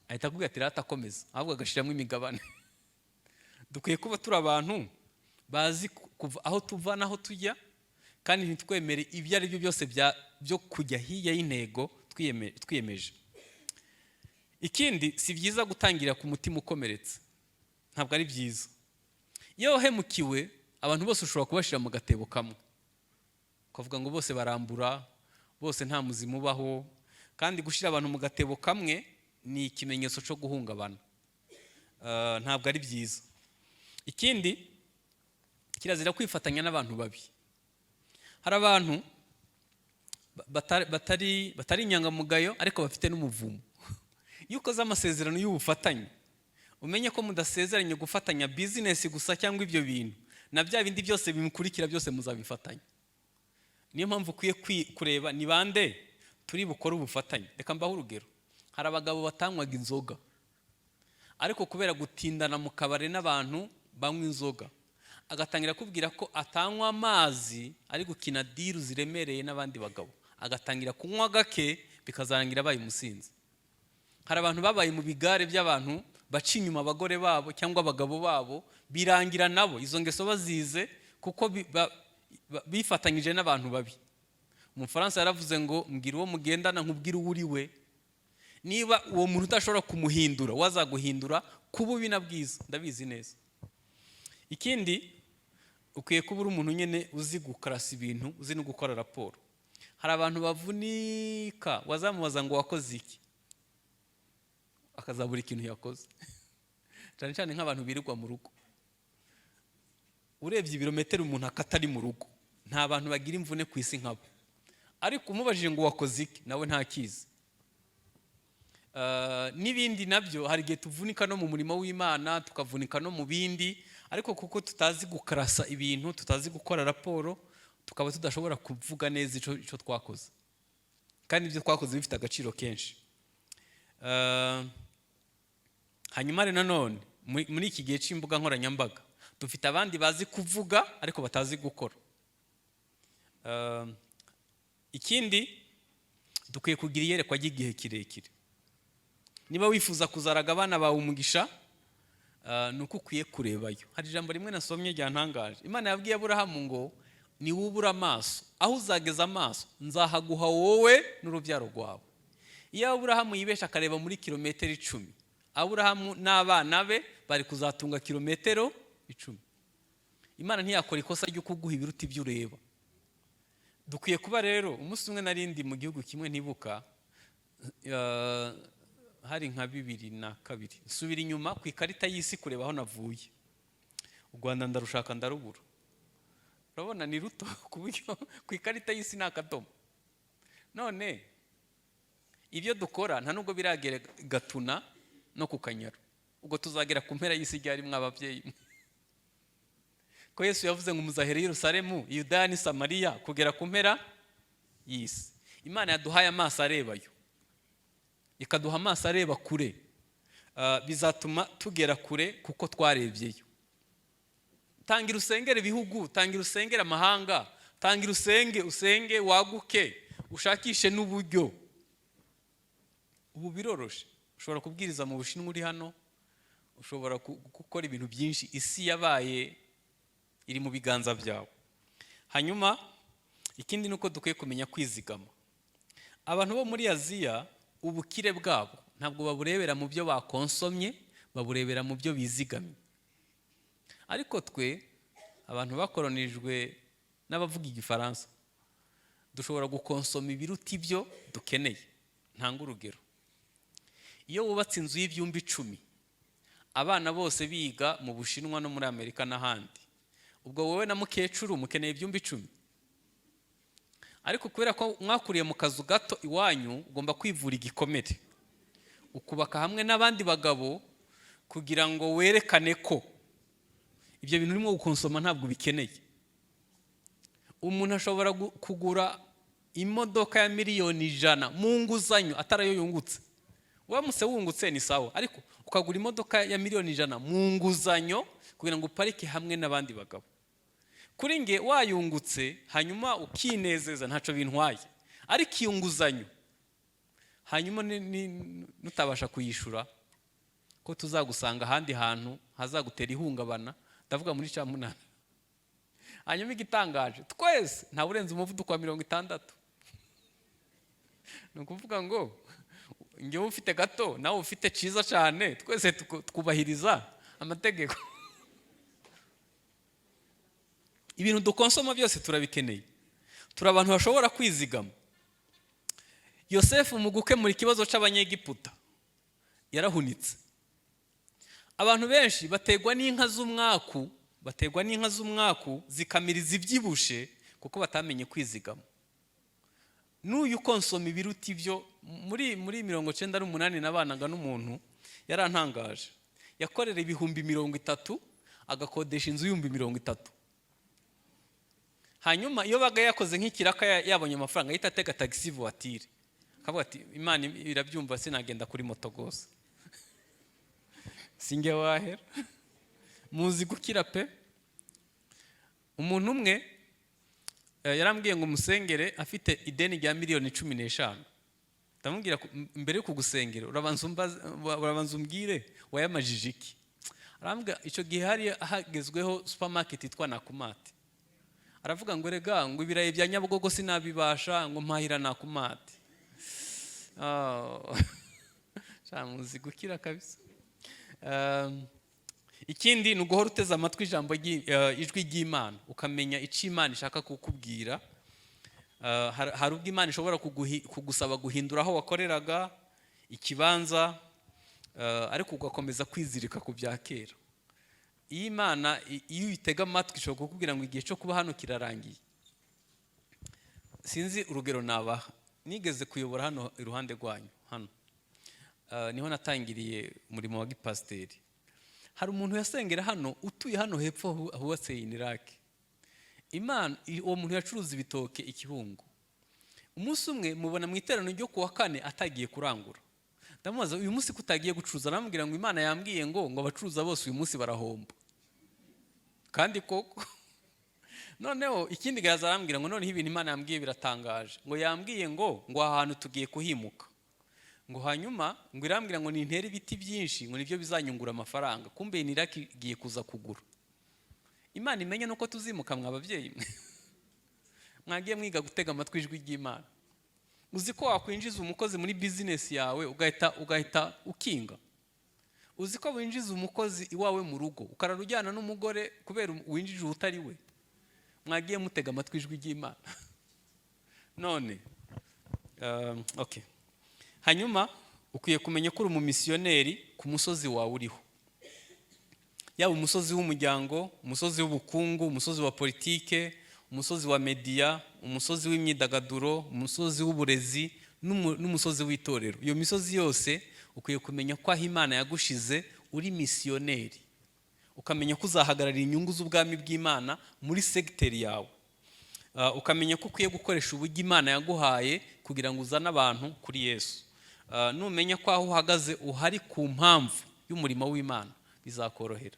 Speaker 1: ahita akubwira ati: "Rata akomeza," ahubwo agashyiramo imigabane. Dukwiye kuba turi abantu bazi kuva aho tuva n'aho tujya, kandi ntitwemere ibyo ari byo byose byo kujya hirya y'intego twiyemeje. Ikindi, si byiza gutangira ku mutima ukomeretse, ntabwo ari byiza. Iyo wahemukiwe, abantu bose ushobora kubashyira mu gatebo kamwe, ukavuga ngo bose barambura, bose nta muzima ubaho. Kandi gushyira abantu mu gatebo kamwe ni ikimenyetso cyo guhungabana. Ntabwo ari byiza. Ikindi, kirazira kwifatanya n'abantu babi. Hari abantu batari inyangamugayo ariko bafite n'umuvumo. Iyo ukoze amasezerano y'ubufatanye, umenye ko mudasezeranye gufatanya bizinesi gusa cyangwa ibyo bintu, na bya bindi byose bimukurikira byose muzabifatanya. Niyo mpamvu ukwiye kureba ni bande turi bukore ubufatanye. Reka mbahe urugero. Hari abagabo batanywaga inzoga, ariko kubera gutindana mu kabari n'abantu banywa inzoga, agatangira kubwira ko atanywa amazi, ari gukina deal ziremereye n'abandi bagabo, agatangira kunywa gake, bikazarangira abaye umusinzi. Hari abantu babaye mu bigare by'abantu baca inyuma abagore babo cyangwa abagabo babo, birangira nabo izo ngeso bazize kuko bifatanyije n'abantu babi. Umufaransa yaravuze ngo: "Mbwira uwo mugendana nkubwire uwo uri we." Niba uwo muntu udashobora kumuhindura, wazaguhindura ku bubi na bwiza, ndabizi neza. Ikindi, ukwiye kuba uri umuntu nyine uzi gukarasa ibintu, uzi no gukora raporo. Hari abantu bavunika, wazamubaza ngo wakoze iki, akazabura ikintu yakoze, cyane cyane nk'abantu birirwa mu rugo. Urebye ibirometero umuntu akata ari mu rugo, nta bantu bagira imvune ku isi nkabo, ariko umubajije ngo wakoze iki, nawe ntakizi. N'ibindi nabyo, hari igihe tuvunika no mu murimo w'Imana, tukavunika no mu bindi, ariko kuko tutazi gukarasa ibintu, tutazi gukora raporo, tukaba tudashobora kuvuga neza icyo twakoze, kandi ibyo twakoze bifite agaciro kenshi. Hanyuma rero nanone muri iki gihe cy'imbuga nkoranyambaga, dufite abandi bazi kuvuga ariko batazi gukora. Ikindi, dukwiye kugira iyerekwa ry'igihe kirekire. Niba wifuza kuzaraga abana bawe umugisha, ni uko ukwiye kurebayo. Hari ijambo rimwe nasomye ryantangaje. Imana yabwiye Aburahamu ngo: "Niwubura amaso, aho uzageza amaso nzahaguha wowe n'urubyaro rwawe." Iyo Aburahamu yibesha akareba muri kilometero 10, Aburahamu n'abana be bari kuzatunga kilometero 10. Imana ntiyakora ikosa ryo kuguha ibiruta ibyo ureba. Dukwiye kuba rero, umunsi umwe narindi mu gihugu kimwe ntibuka, hari nka 2002, nsubira inyuma ku ikarita y'isi kureba aho navuye. U Rwanda ndarushaka ndarubura. Urabona ni ruto ku buryo ku ikarita y'isi ni akadomo. None ibyo dukora nta nubwo biragera Gatuna no ku Kanyaru. Ubwo tuzagera ku mpera y'isi ryari, mw'ababyeyi? Ko Yesu yavuze ngo muzahera i Yerusalemu, Yudaya ni Samariya, kugera ku mpera y'isi. Imana yaduhaye amaso arebayo, ikaduha amaso areba kure. Bizatuma tugera kure kuko twarebyeyo. Tangira usengere ibihugu, tangira usengere amahanga, tangira usenge, usenge waguke, ushakishe n'uburyo. Ubu biroroshe, ushobora kubwiriza mu Bushinwa uri hano, ushobora gukora ibintu byinshi. Isi yabaye iri mu biganza byawe. Hanyuma ikindi ni uko dukwiye kumenya kwizigama. Abantu bo muri Aziya, ubukire bwabo ntabwo baburebera mu byo bakonsomye, baburebera mu byo bizigamye. Ariko twe abantu bakoronijwe n'abavuga Igifaransa, dushobora gukonsoma ibiruta ibyo dukeneye. Ntanga urugero: iyo wubatse inzu y'ibyumba 10, abana bose biga mu Bushinwa no muri Amerika n'ahandi, ubwo wowe na mukecuru mukeneye ibyumba 10. Ariko kubera ko mwakuriye mu kazu gato iwanyu, ugomba kwivura igikomere, ukubaka hamwe n'abandi bagabo kugira ngo werekane ko ibyo bintu urimo gukonsoma ntabwo ubikeneye. Umuntu ashobora kugura imodoka ya miliyoni 100 mu nguzanyo, atari ayo yungutse. Uramutse wungutse ni sawa, ariko ukagura imodoka ya miliyoni 100 mu nguzanyo kugira ngo uparike hamwe n'abandi bagabo. Kuri nge, wayungutse hanyuma ukinezeza, ntacyo bintwaye. Ariko iyo nguzanyo hanyuma nutabasha kuyishura, ko tuzagusanga ahandi hantu hazagutera ihungabana, ndavuga muri cyamunara. Hanyuma igitangaje, twese ntawe urenze umuvuduko wa 60. Ni ukuvuga ngo njyewe ufite gato, nawe ufite cyiza cyane, twese twubahiriza amategeko. Ibintu dukonsoma byose turabikeneye, turi abantu bashobora kwizigama. Yosefu mu gukemura ikibazo cy'Abanyegiputa yarahunitse. Abantu benshi bategwa n'inka z'umwaku, bategwa n'inka z'umwaku zikamiriza ibyibushe kuko batamenye kwizigama. N'uyu ukonsoma ibiruta ibyo, muri 98 nabanaga n'umuntu yarantangaje, yakorera 30,000 agakodesha inzu 30,000. Hanyuma iyo baga yakoze nk'ikiraka yabonye amafaranga ahita atega taxi voiture, akavuga ati Imana irabyumva sinagenda kuri moto rwose, sinjye wahera. Muzi gukira pe. Umuntu umwe yarambwiye ngo musengere, afite ideni rya 15 miliyoni. Ndamubwira mbere yo kugusengera urabanza umbwire wayamajije iki. Arambwira icyo gihe hari hagezweho supermarket yitwa Nakumatt. Aravuga ngo rega ngo ibirayi bya Nyabugogo sinabibasha, ngo mpahira Nakumatt. Muzi gukira kabisa. Ikindi ni uguhora uteze amatwi ijambo ijwi ry'Imana, ukamenya icyo Imana ishaka kukubwira. Hari ubwo Imana ishobora kugusaba guhindura aho wakoreraga ikibanza, ariko ugakomeza kwizirika ku bya kera. Iyo Imana iyo uyitega amatwi ishobora kukubwira ngo igihe cyo kuba hano kirarangiye. Sinzi urugero nabaha, nigeze kuyobora hano iruhande rwanyu hano, niho natangiriye umurimo wa gipasiteri. Hari umuntu yasengera hano utuye hano hepfo hubatse Inirake. Imana, uwo muntu yacuruza ibitoke ikibungo. Umunsi umwe mubona mu iteraniro ryo kuwa kane atagiye kurangura. Ndamubaza uyu munsi ko utagiye gucuruza, aramubwira ngo Imana yambwiye ngo abacuruza bose uyu munsi barahomba. Kandi koko. Noneho ikindi gaza arambwira ngo noneho ibintu Imana yambwiye biratangaje, ngo yambwiye ngo aha hantu tugiye kuhimuka, ngo hanyuma ngo irambwira ngo nintere ibiti byinshi ngo nibyo bizanyungura amafaranga, kumbe Inirake igiye kuza kugura. Imana imenye nuko tuzimuka mwa babyeyi mwe. Mwagiye mwiga gutega amatwi ijwi ry'Imana. Uzi ko wakwinjiza umukozi muri business yawe ugahita ukinga. Uzi ko winjiza umukozi iwawe mu rugo ukarara ujyana n'umugore kubera winjije utari we. Mwagiye mutega amatwi ijwi ry'Imana. None okay. Hanyuma ukwiye kumenya ko uri umumisiyoneri ku musozi wawe uriho, yaba umusozi w'umuryango, umusozi w'ubukungu, umusozi wa politike, umusozi wa media, umusozi w'imyidagaduro, umusozi w'uburezi n'umusozi w'itorero. Iyo misozi yose ukwiye kumenya ko aho Imana yagushize uri misiyoneri, ukamenya ko uzahagararira inyungu z'ubwami bw'Imana muri segiteri yawe. Ukamenya ko ukwiye gukoresha uburyo Imana yaguhaye kugira ngo uzane abantu kuri Yesu. Numenya ko aho uhagaze uhari ku mpamvu y'umurimo w'Imana bizakorohera.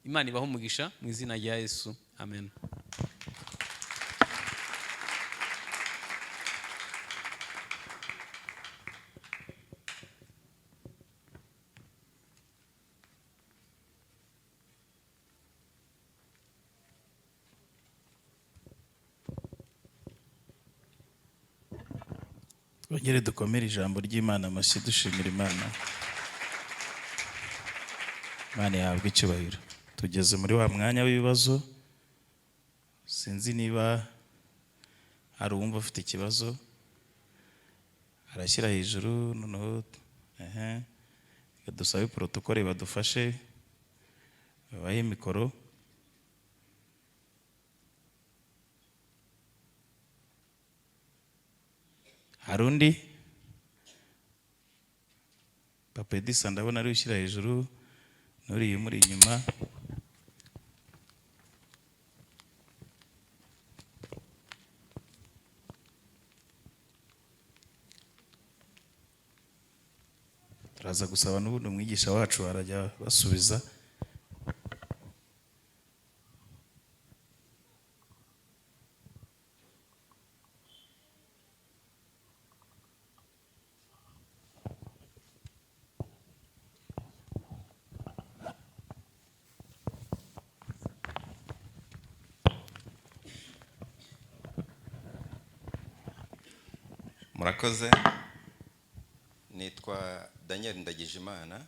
Speaker 1: Imana ibahe umugisha mu izina rya Yesu, amen.
Speaker 2: Twongere dukomere ijambo ry'Imana amashyi dushimira Imana. Imana ihabwe icyubahiro. Tugeze muri wa mwanya w'ibibazo. Sinzi niba hari uwumva ufite ikibazo arashyira hejuru, noneho reka dusabe protokole badufashe babahe mikoro. Hari undi? Papa Edisa ndabona ari ushyira hejuru, n'uriya umuri inyuma. Turaza gusaba n'ubundi umwigisha wacu arajya basubiza.
Speaker 3: Murakoze. Nitwa Daniel Ndagijimana.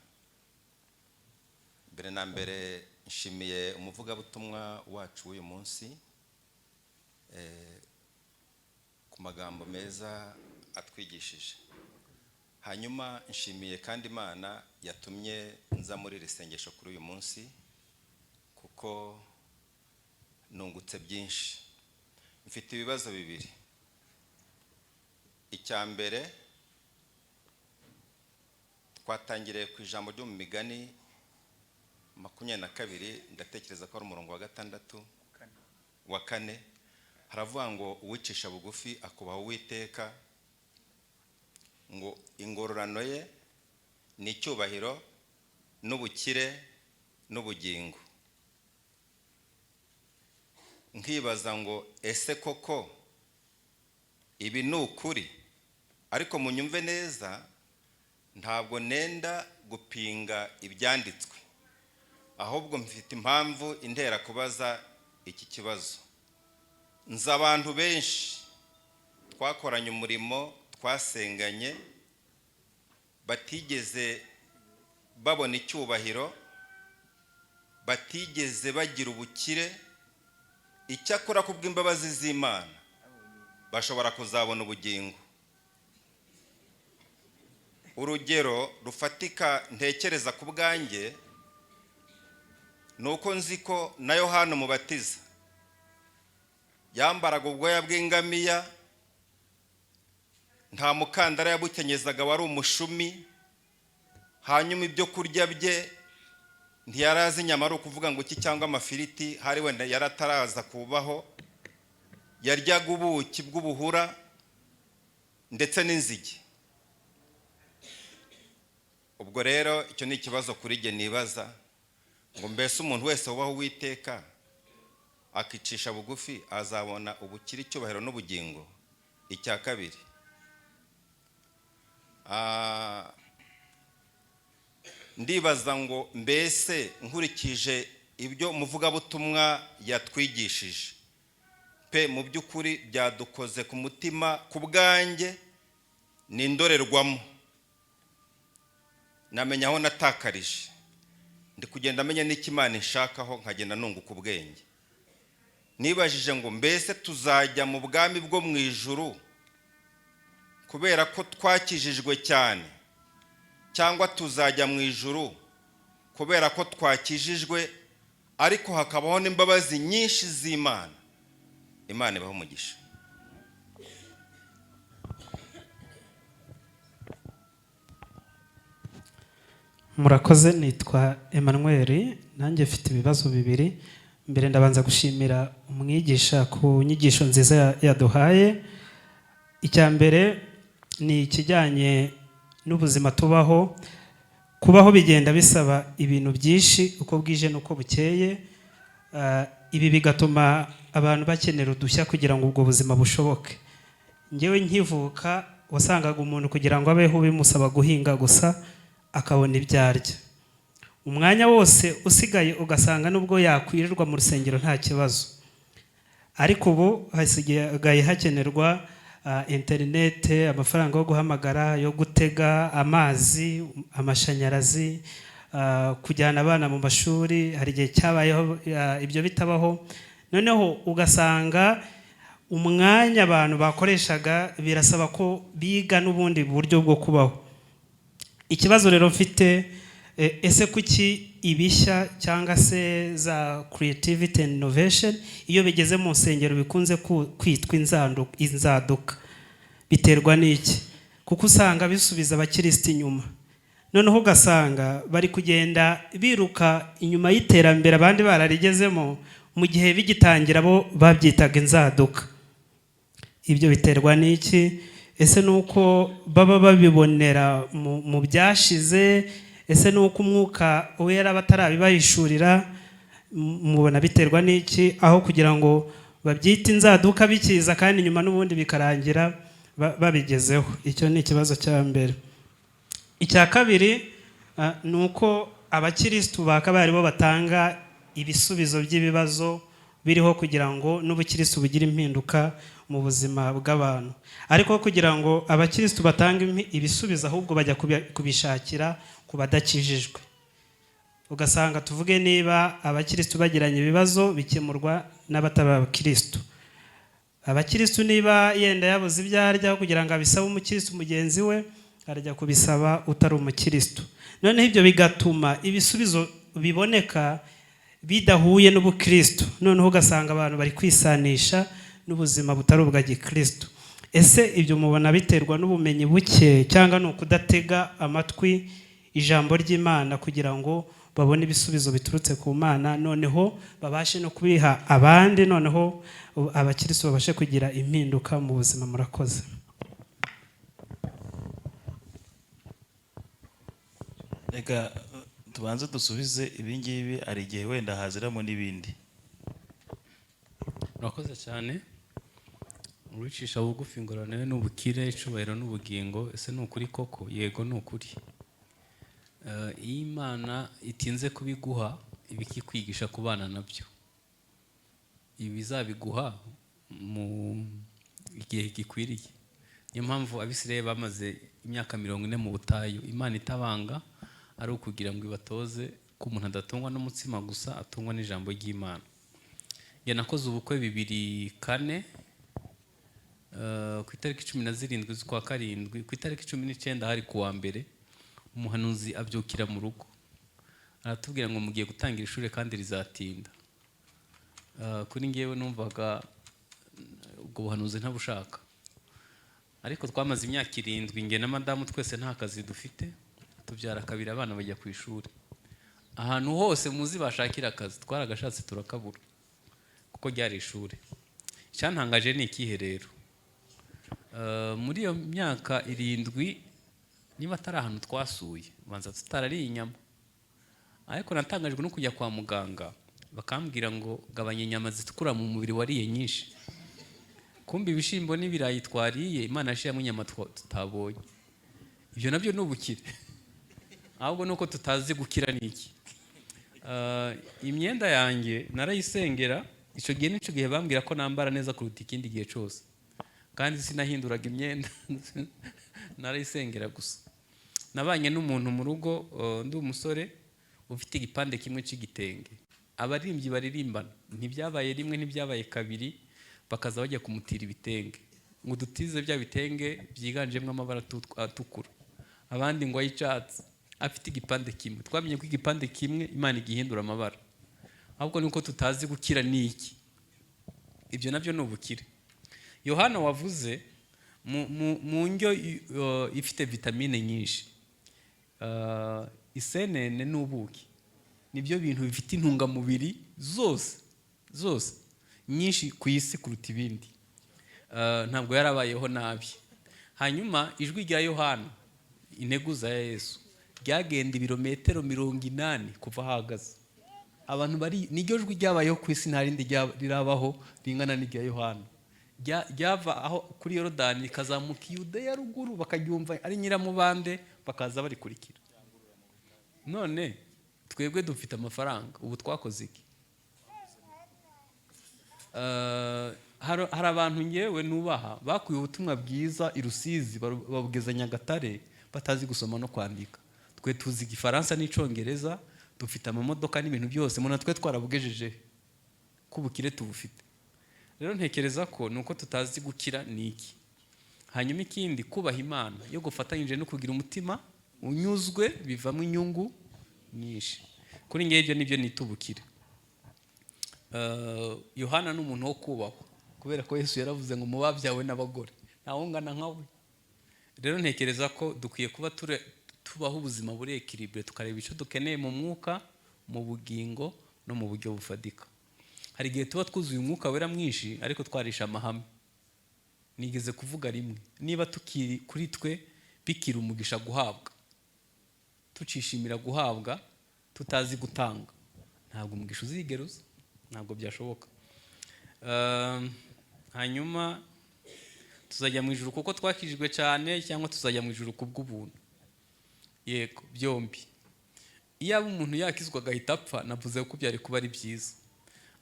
Speaker 3: Mbere na mbere nshimiye umuvugabutumwa wacu w'uyu munsi ku magambo meza atwigishije. Hanyuma nshimiye kandi Imana yatumye nza muri iri sengesho kuri uyu munsi, kuko nungutse byinshi. Mfite ibibazo bibiri. Icya mbere, twatangiriye ku ijambo ryo mu Migani 22, ndatekereza ko ari umurongo wa gatandatu, wa kane. Haravuga ngo uwicisha bugufi akubaha Uwiteka, ngo ingororano ye ni icyubahiro n'ubukire n'ubugingo. Nkibaza ngo ese koko ibi ni ukuri? Ariko munyumve neza, ntabwo nenda gupinga ibyanditswe, ahubwo mfite impamvu intera kubaza iki kibazo. Nzi abantu benshi twakoranye umurimo, twasenganye, batigeze babona icyubahiro, batigeze bagira ubukire. Icyakora kubw'imbabazi z'Imana bashobora kuzabona ubugingo. Urugero rufatika ntekereza ku bwanjye ni uko nzi ko na Yohana Umubatiza yambaraga ubwoya bw'ingamiya, nta mukandara yabukenyezaga, wari umushumi. Hanyuma ibyo kurya bye ntiyari inyama, ari ukuvuga ngo iki cyangwa amafiriti, hari wenda yari ataraza kubaho. Yaryaga ubuki bw'ubuhura ndetse n'inzige. Ubwo rero icyo ni ikibazo kuri jye nibaza ngo mbese umuntu wese wubaha Uwiteka akicisha bugufi azabona ubukire, icyubahiro n'ubugingo? Icya kabiri, ndibaza ngo mbese nkurikije ibyo umuvugabutumwa yatwigishije pe, mu by'ukuri byadukoze ku mutima. Ku bwanjye ni indorerwamo, namenya aho natakarije, ndi kugenda amenya n'icyo Imana ishakaho, nkagenda nunguka ubwenge. Nibajije ngo mbese tuzajya mu bwami bwo mu ijuru kubera ko twakijijwe cyane, cyangwa tuzajya mu ijuru kubera ko twakijijwe ariko hakabaho n'imbabazi nyinshi z'Imana? Imana ibaho umugisha.
Speaker 4: Murakoze. Nitwa Emmanuel, nanjye mfite ibibazo bibiri. Mbere ndabanza gushimira umwigisha ku nyigisho nziza yaduhaye. Icya mbere ni ikijyanye n'ubuzima tubaho. Kubaho bigenda bisaba ibintu byinshi uko bwije n'uko bukeye. Ibi bigatuma abantu bakenera udushya kugira ngo ubwo buzima bushoboke. Ngewe nkivuka wasangaga umuntu kugira ngo abeho bimusaba guhinga gusa akabona ibyo arya, umwanya wose usigaye ugasanga nubwo yakwirirwa mu rusengero nta kibazo. Ariko ubu hasigaye hakenerwa interinete, amafaranga yo guhamagara, yo gutega, amazi, amashanyarazi, kujyana abana mu mashuri. Hari igihe cyabayeho ibyo bitabaho. Noneho ugasanga umwanya abantu bakoreshaga birasaba ko biga n'ubundi buryo bwo kubaho. Ikibazo rero mfite, ese kuki ibishya cyangwa se za creativity and innovation iyo bigeze mu nsengero bikunze kwitwa inzaduka? Biterwa n'iki? Kuko usanga bisubiza abakirisitu inyuma, noneho ugasanga bari kugenda biruka inyuma y'iterambere abandi bararigezemo, mu gihe bigitangira bo babyitaga inzaduka. Ibyo biterwa n'iki? Ese ni uko baba babibonera mu byashize? Ese ni uko Umwuka Wera batarabibahishurira? Mubona biterwa n'iki aho kugira ngo babyite inzaduka bikiza kandi nyuma n'ubundi bikarangira babigezeho? Icyo ni ikibazo cya mbere. Icya kabiri, ni uko abakirisitu bakabaye aribo batanga ibisubizo by'ibibazo biriho kugira ngo n'ubukirisitu bugire impinduka. Mu buzima bw'abantu, ariko kugira ngo abakirisitu batange ibisubizo, ahubwo bajya kubishakira ku badakijijwe. Ugasanga, tuvuge, niba abakirisitu bagiranye ibibazo, bikemurwa n'abatari abakirisitu. Abakirisitu, niba yenda yabuze ibyo arya, kugira ngo abisabe umukirisitu mugenzi we, arajya kubisaba utari umukirisitu. Noneho ibyo bigatuma ibisubizo biboneka bidahuye n'ubukirisitu. Noneho ugasanga abantu bari kwisanisha n'ubuzima butari ubwa gikirisitu. Ese ibyo mubona biterwa n'ubumenyi buke, cyangwa ni ukudatega amatwi ijambo ry'Imana kugira ngo babone ibisubizo biturutse ku Mana, noneho babashe no kubiha abandi, noneho abakirisitu babashe kugira impinduka mu buzima? Murakoze.
Speaker 2: Reka tubanze dusubize ibingibi, hari igihe wenda haziramo n'ibindi.
Speaker 1: Murakoze cyane. Uwicisha bugufi, ingororano ye n'ubukire, icyubahiro n'ubugingo. Ese ni ukuri koko? Yego, ni ukuri. Iyo Imana itinze kubiguha, iba ikikwigisha kubana nabyo. Ibi izabiguha mu igihe gikwiriye. Niyo mpamvu Abisirayeli bamaze imyaka 40 mu butayu, Imana itabanga, ari ukugira ngo ibatoze ko umuntu adatungwa n'umutsima gusa, atungwa n'ijambo ry'Imana. Njye nakoze ubukwe 2004, ku itariki 17 z'ukwa karindwi. Ku itariki 19, hari ku wa mbere, umuhanuzi abyukira mu rugo, aratubwira ngo mugiye gutangira ishuri kandi rizatinda. Kuri ngewe numvaga ubwo buhanuzi ntabushaka, ariko twamaze imyaka 7, njye na madamu twese nta kazi dufite, tubyara kabiri, abana bajya ku ishuri. Ahantu hose muzi bashakira akazi, twaragashatse turakabura, kuko ryari ishuri. Icyantangaje ni ikihe rero? Muri iyo myaka 7, niba atari ahantu twasuye, banza tutarariye inyama. Ariko natangajwe no kujya kwa muganga, bakambwira ngo gabanya inyama zitukura mu mubiri, wariye nyinshi. Kumbe ibishyimbo n'ibirayi twariye, Imana yashyiramo inyama tutabonye. Ibyo nabyo ni ubukire, ahubwo nuko tutazi gukira. Ni iki? Imyenda yanjye narayisengera. Icyo gihe, n'icyo gihe bambwira ko nambara neza kuruta ikindi gihe cyose, kandi sinahinduraga imyenda, narayisengera gusa. Nabanye n'umuntu mu rugo, ndi umusore, ufite igipande kimwe cy'igitenge. Abaririmbyi baririmbana, ntibyabaye rimwe, ntibyabaye kabiri, bakaza bajya kumutira ibitenge ngo dutize bya bitenge byiganjemo amabara atukura, abandi ngo ay'icyatsi, afite igipande kimwe. Twamenye ko igipande kimwe Imana igihindura amabara, ahubwo nuko tutazi gukira. Ni iki? Ibyo nabyo ni ubukire. Yohana wavuze mu ndyo ifite vitamine nyinshi, isenene n'ubuki nibyo bintu bifite intungamubiri zose zose nyinshi ku isi kuruta ibindi. Ntabwo yarabayeho nabi. Hanyuma ijwi rya Yohana, integuza ya Yesu, ryagenda ibirometero 80 kuva aho ahagaze. Abantu bari, niryo jwi ryabayeho ku isi, nta rindi rirabaho ringana n'irya Yohana. Ryava aho kuri Yorodani rikazamuka i Yudeya ruguru, bakaryumva ari nyiramubande, bakaza barikurikira. None twebwe dufite amafaranga, ubu twakoze iki? Hari abantu ngewe nubaha bakuye ubutumwa bwiza i Rusizi, babugeza Nyagatare, batazi gusoma no kwandika. Twe tuzi Igifaransa n'Icyongereza, dufite amamodoka n'ibintu byose, muna twe twarabugejeje ko ubukire tubufite. Rero ntekereza ko ni uko tutazi gukira. Ni iki? Hanyuma ikindi, kubaha Imana iyo gufatanyije no kugira umutima unyuzwe bivamo inyungu nyinshi. Kuri ngewe ibyo nibyo nita ubukire. Yohana ni umuntu wo kubahwa, kubera ko Yesu yaravuze ngo mu babyawe n'abagore ntawungana nkawe. Rero ntekereza ko dukwiye kuba tubaho ubuzima buri équilibré, tukareba icyo dukeneye mu mwuka, mu bugingo no mu buryo bufatika. Hari igihe tuba twuzuye Umwuka Wera mwinshi, ariko twarisha amahame. Nigeze kuvuga rimwe, niba tukiri kuri twe bikira umugisha guhabwa, tucishimira guhabwa, tutazi gutanga, ntabwo umugisha uzigera uza, ntabwo byashoboka. Hanyuma tuzajya mu ijuru kuko twakijijwe cyane, cyangwa tuzajya mu ijuru kubw'ubuntu? Yego, byombi. Iyo umuntu yakizwa agahita apfa, navuze ko byari kuba ari byiza.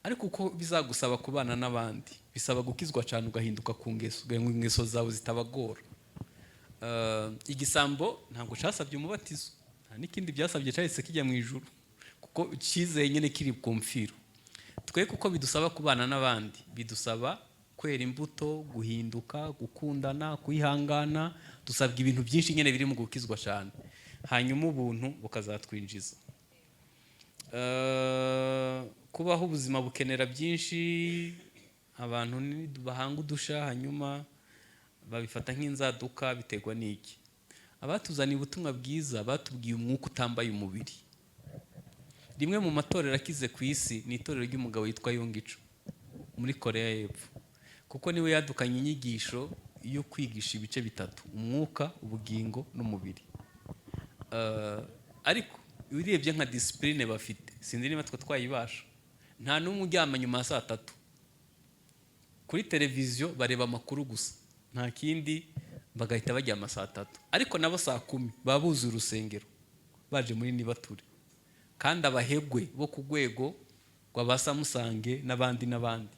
Speaker 1: Ariko uko bizagusaba kubana n'abandi, bisaba gukizwa cyane, ugahinduka ku ngeso, kugira ngo ingeso zawe zitabagora. Igisambo ntabwo cyasabye umubatizo, nta n'ikindi byasabye, cyahise kijya mu ijuru kuko cyizeye nyine kiri ku mfiro. Twe kuko bidusaba kubana n'abandi, bidusaba kwera imbuto, guhinduka, gukundana, kwihangana, dusabwa ibintu byinshi nyine biri mu gukizwa cyane, hanyuma ubuntu bukazatwinjiza. Kubaho ubuzima bukenera byinshi. Abantu bahanga udusha, hanyuma babifata nk'inzaduka, biterwa n'iki? Abatuzaniye ubutumwa bwiza batubwiye umwuka utambaye umubiri. Rimwe mu matorero akize ku isi ni itorero ry'umugabo witwa Yonggi Cho muri Korea y'Epfo, kuko niwe yadukanye inyigisho yo kwigisha ibice bitatu: umwuka, ubugingo n'umubiri. Ariko urebye nka discipline bafite, sinzi niba twe twayibasha. Nta n'umwe uryama nyuma ya saa 3. Kuri televiziyo bareba amakuru gusa, nta kindi, bagahita baryama saa 3. Ariko nabo saa 10 baba buzuye urusengero baje muri nibature, kandi abahegwe bo ku rwego rwa ba Samsung n'abandi n'abandi.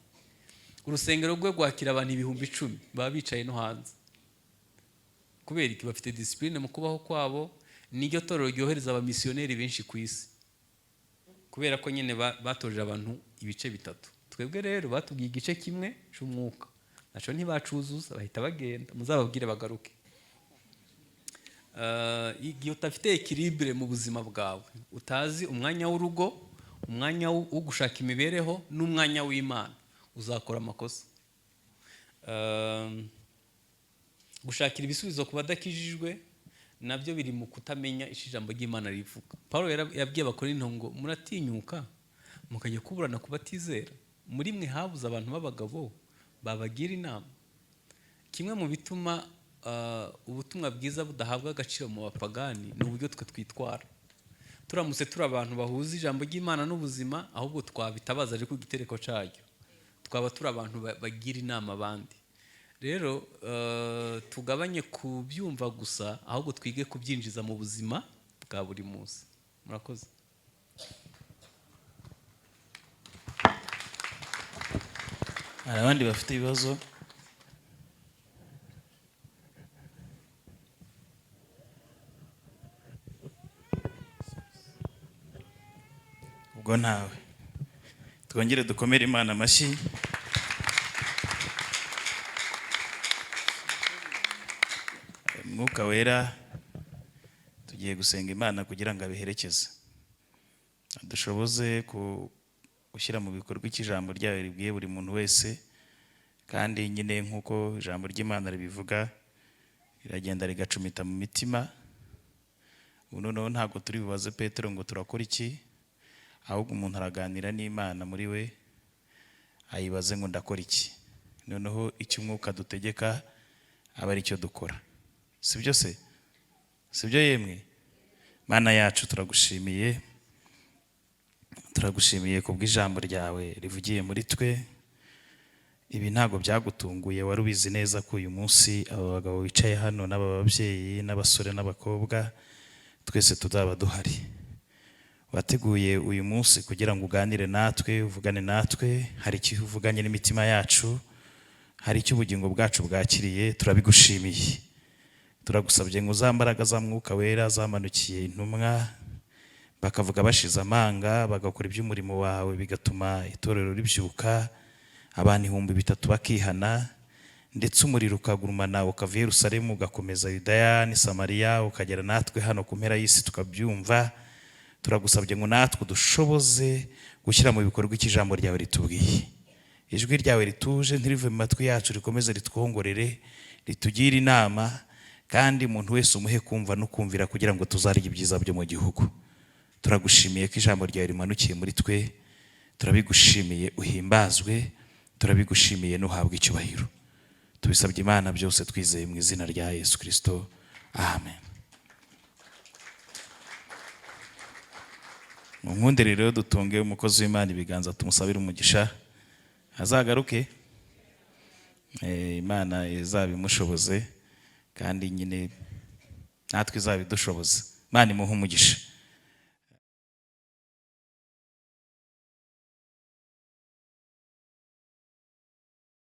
Speaker 1: Urusengero rwe rwakira abantu 10,000, baba bicaye no hanze. Kubera iki? Bafite discipline mu kubaho kwabo. Niryo torero ryohereza abamisiyoneri benshi ku isi, kubera ko nyine batoje abantu ibice bitatu. Twebwe rero batubwiye igice kimwe cy'umwuka, naco ntibacuzuza, bahita bagenda. Muzababwire bagaruke. Igihe udafite équilibre mu buzima bwawe, utazi umwanya w'urugo, umwanya wo gushaka imibereho n'umwanya w'Imana, uzakora amakosa. Gushakira ibisubizo ku badakijijwe nabyo biri mu kutamenya icyo ijambo ry'Imana rivuga. Paul yabwiye Abakorinto ngo: "Muratinyuka mukajya kuburana ku batizera? Muri mwe habuze abantu b'abagabo babagira inama?" Kimwe mu bituma ubutumwa bwiza budahabwa agaciro mu bapagani ni uburyo twe twitwara. Turamutse turi abantu bahuza ijambo ry'Imana n'ubuzima, ahubwo twabitabaza ariko igitereko cyaryo, twaba turi abantu bagira inama abandi. Rero tugabanye kubyumva gusa, ahubwo twige kubyinjiza mu buzima bwa buri munsi. Murakoze.
Speaker 2: Hari abandi bafite ibibazo? Ubwo ntawe. Twongere dukomere Imana amashyi. Mwuka Wera, tugiye gusenga Imana kugira ngo abiherekeze, dushoboze gushyira mu bikorwa icyo ijambo ryayo ribwiye buri muntu wese. Kandi nyine nk'uko ijambo ry'Imana ribivuga, riragenda rigacumita mu mitima. Ubu noneho ntabwo turi bubaze Petero ngo turakora iki, ahubwo umuntu araganira n'Imana muri we, ayibaze ngo ndakora iki. Noneho icyo umwuka dutegeka aba ari cyo dukora. Si byo se? Si byo yemwe? Mana yacu, turagushimiye, turagushimiye kubw'ijambo ryawe rivugiye muri twe. Ibi ntabwo byagutunguye, wari ubizi neza ko uyu munsi aba bagabo bicaye hano n'aba babyeyi n'abasore n'abakobwa twese tuzaba duhari. Wateguye uyu munsi kugira ngo uganire natwe, uvugane natwe. Hari icyo uvuganye n'imitima yacu, hari icyo ubugingo bwacu bwakiriye, turabigushimiye. Turagusabye ngo za mbaraga za Mwuka Wera zamanukiye intumwa, bakavuga bashize amanga, bagakora iby'umurimo wawe, bigatuma itorero ribyuka, abantu 3000 bakihana, ndetse umuriro ukagurumana ukava i Yerusalemu ugakomeza Yudaya n'i Samariya, ukagera natwe hano ku mpera y'isi tukabyumva. Turagusabye ngo natwe dushoboze gushyira mu bikorwa icyo ijambo ryawe ritubwiye. Ijwi ryawe rituje ntirive mu matwi yacu, rikomeze ritwongorere, ritugire inama, kandi umuntu wese umuhe kumva no kumvira kugira ngo tuzarye ibyiza byo mu gihugu. Turagushimiye ko ijambo ryawe rimanukiye muri twe, turabigushimiye uhimbazwe, turabigushimiye n'uhabwe icyubahiro. Tubisabye Imana byose twizeye mu izina rya Yesu Kristo, amen. Mu nkundire rero dutunge umukozi w'Imana ibiganza, tumusabire umugisha, azagaruke. Imana izabimushoboze, kandi nyine natwe izabidushoboze. Imana imuhe umugisha.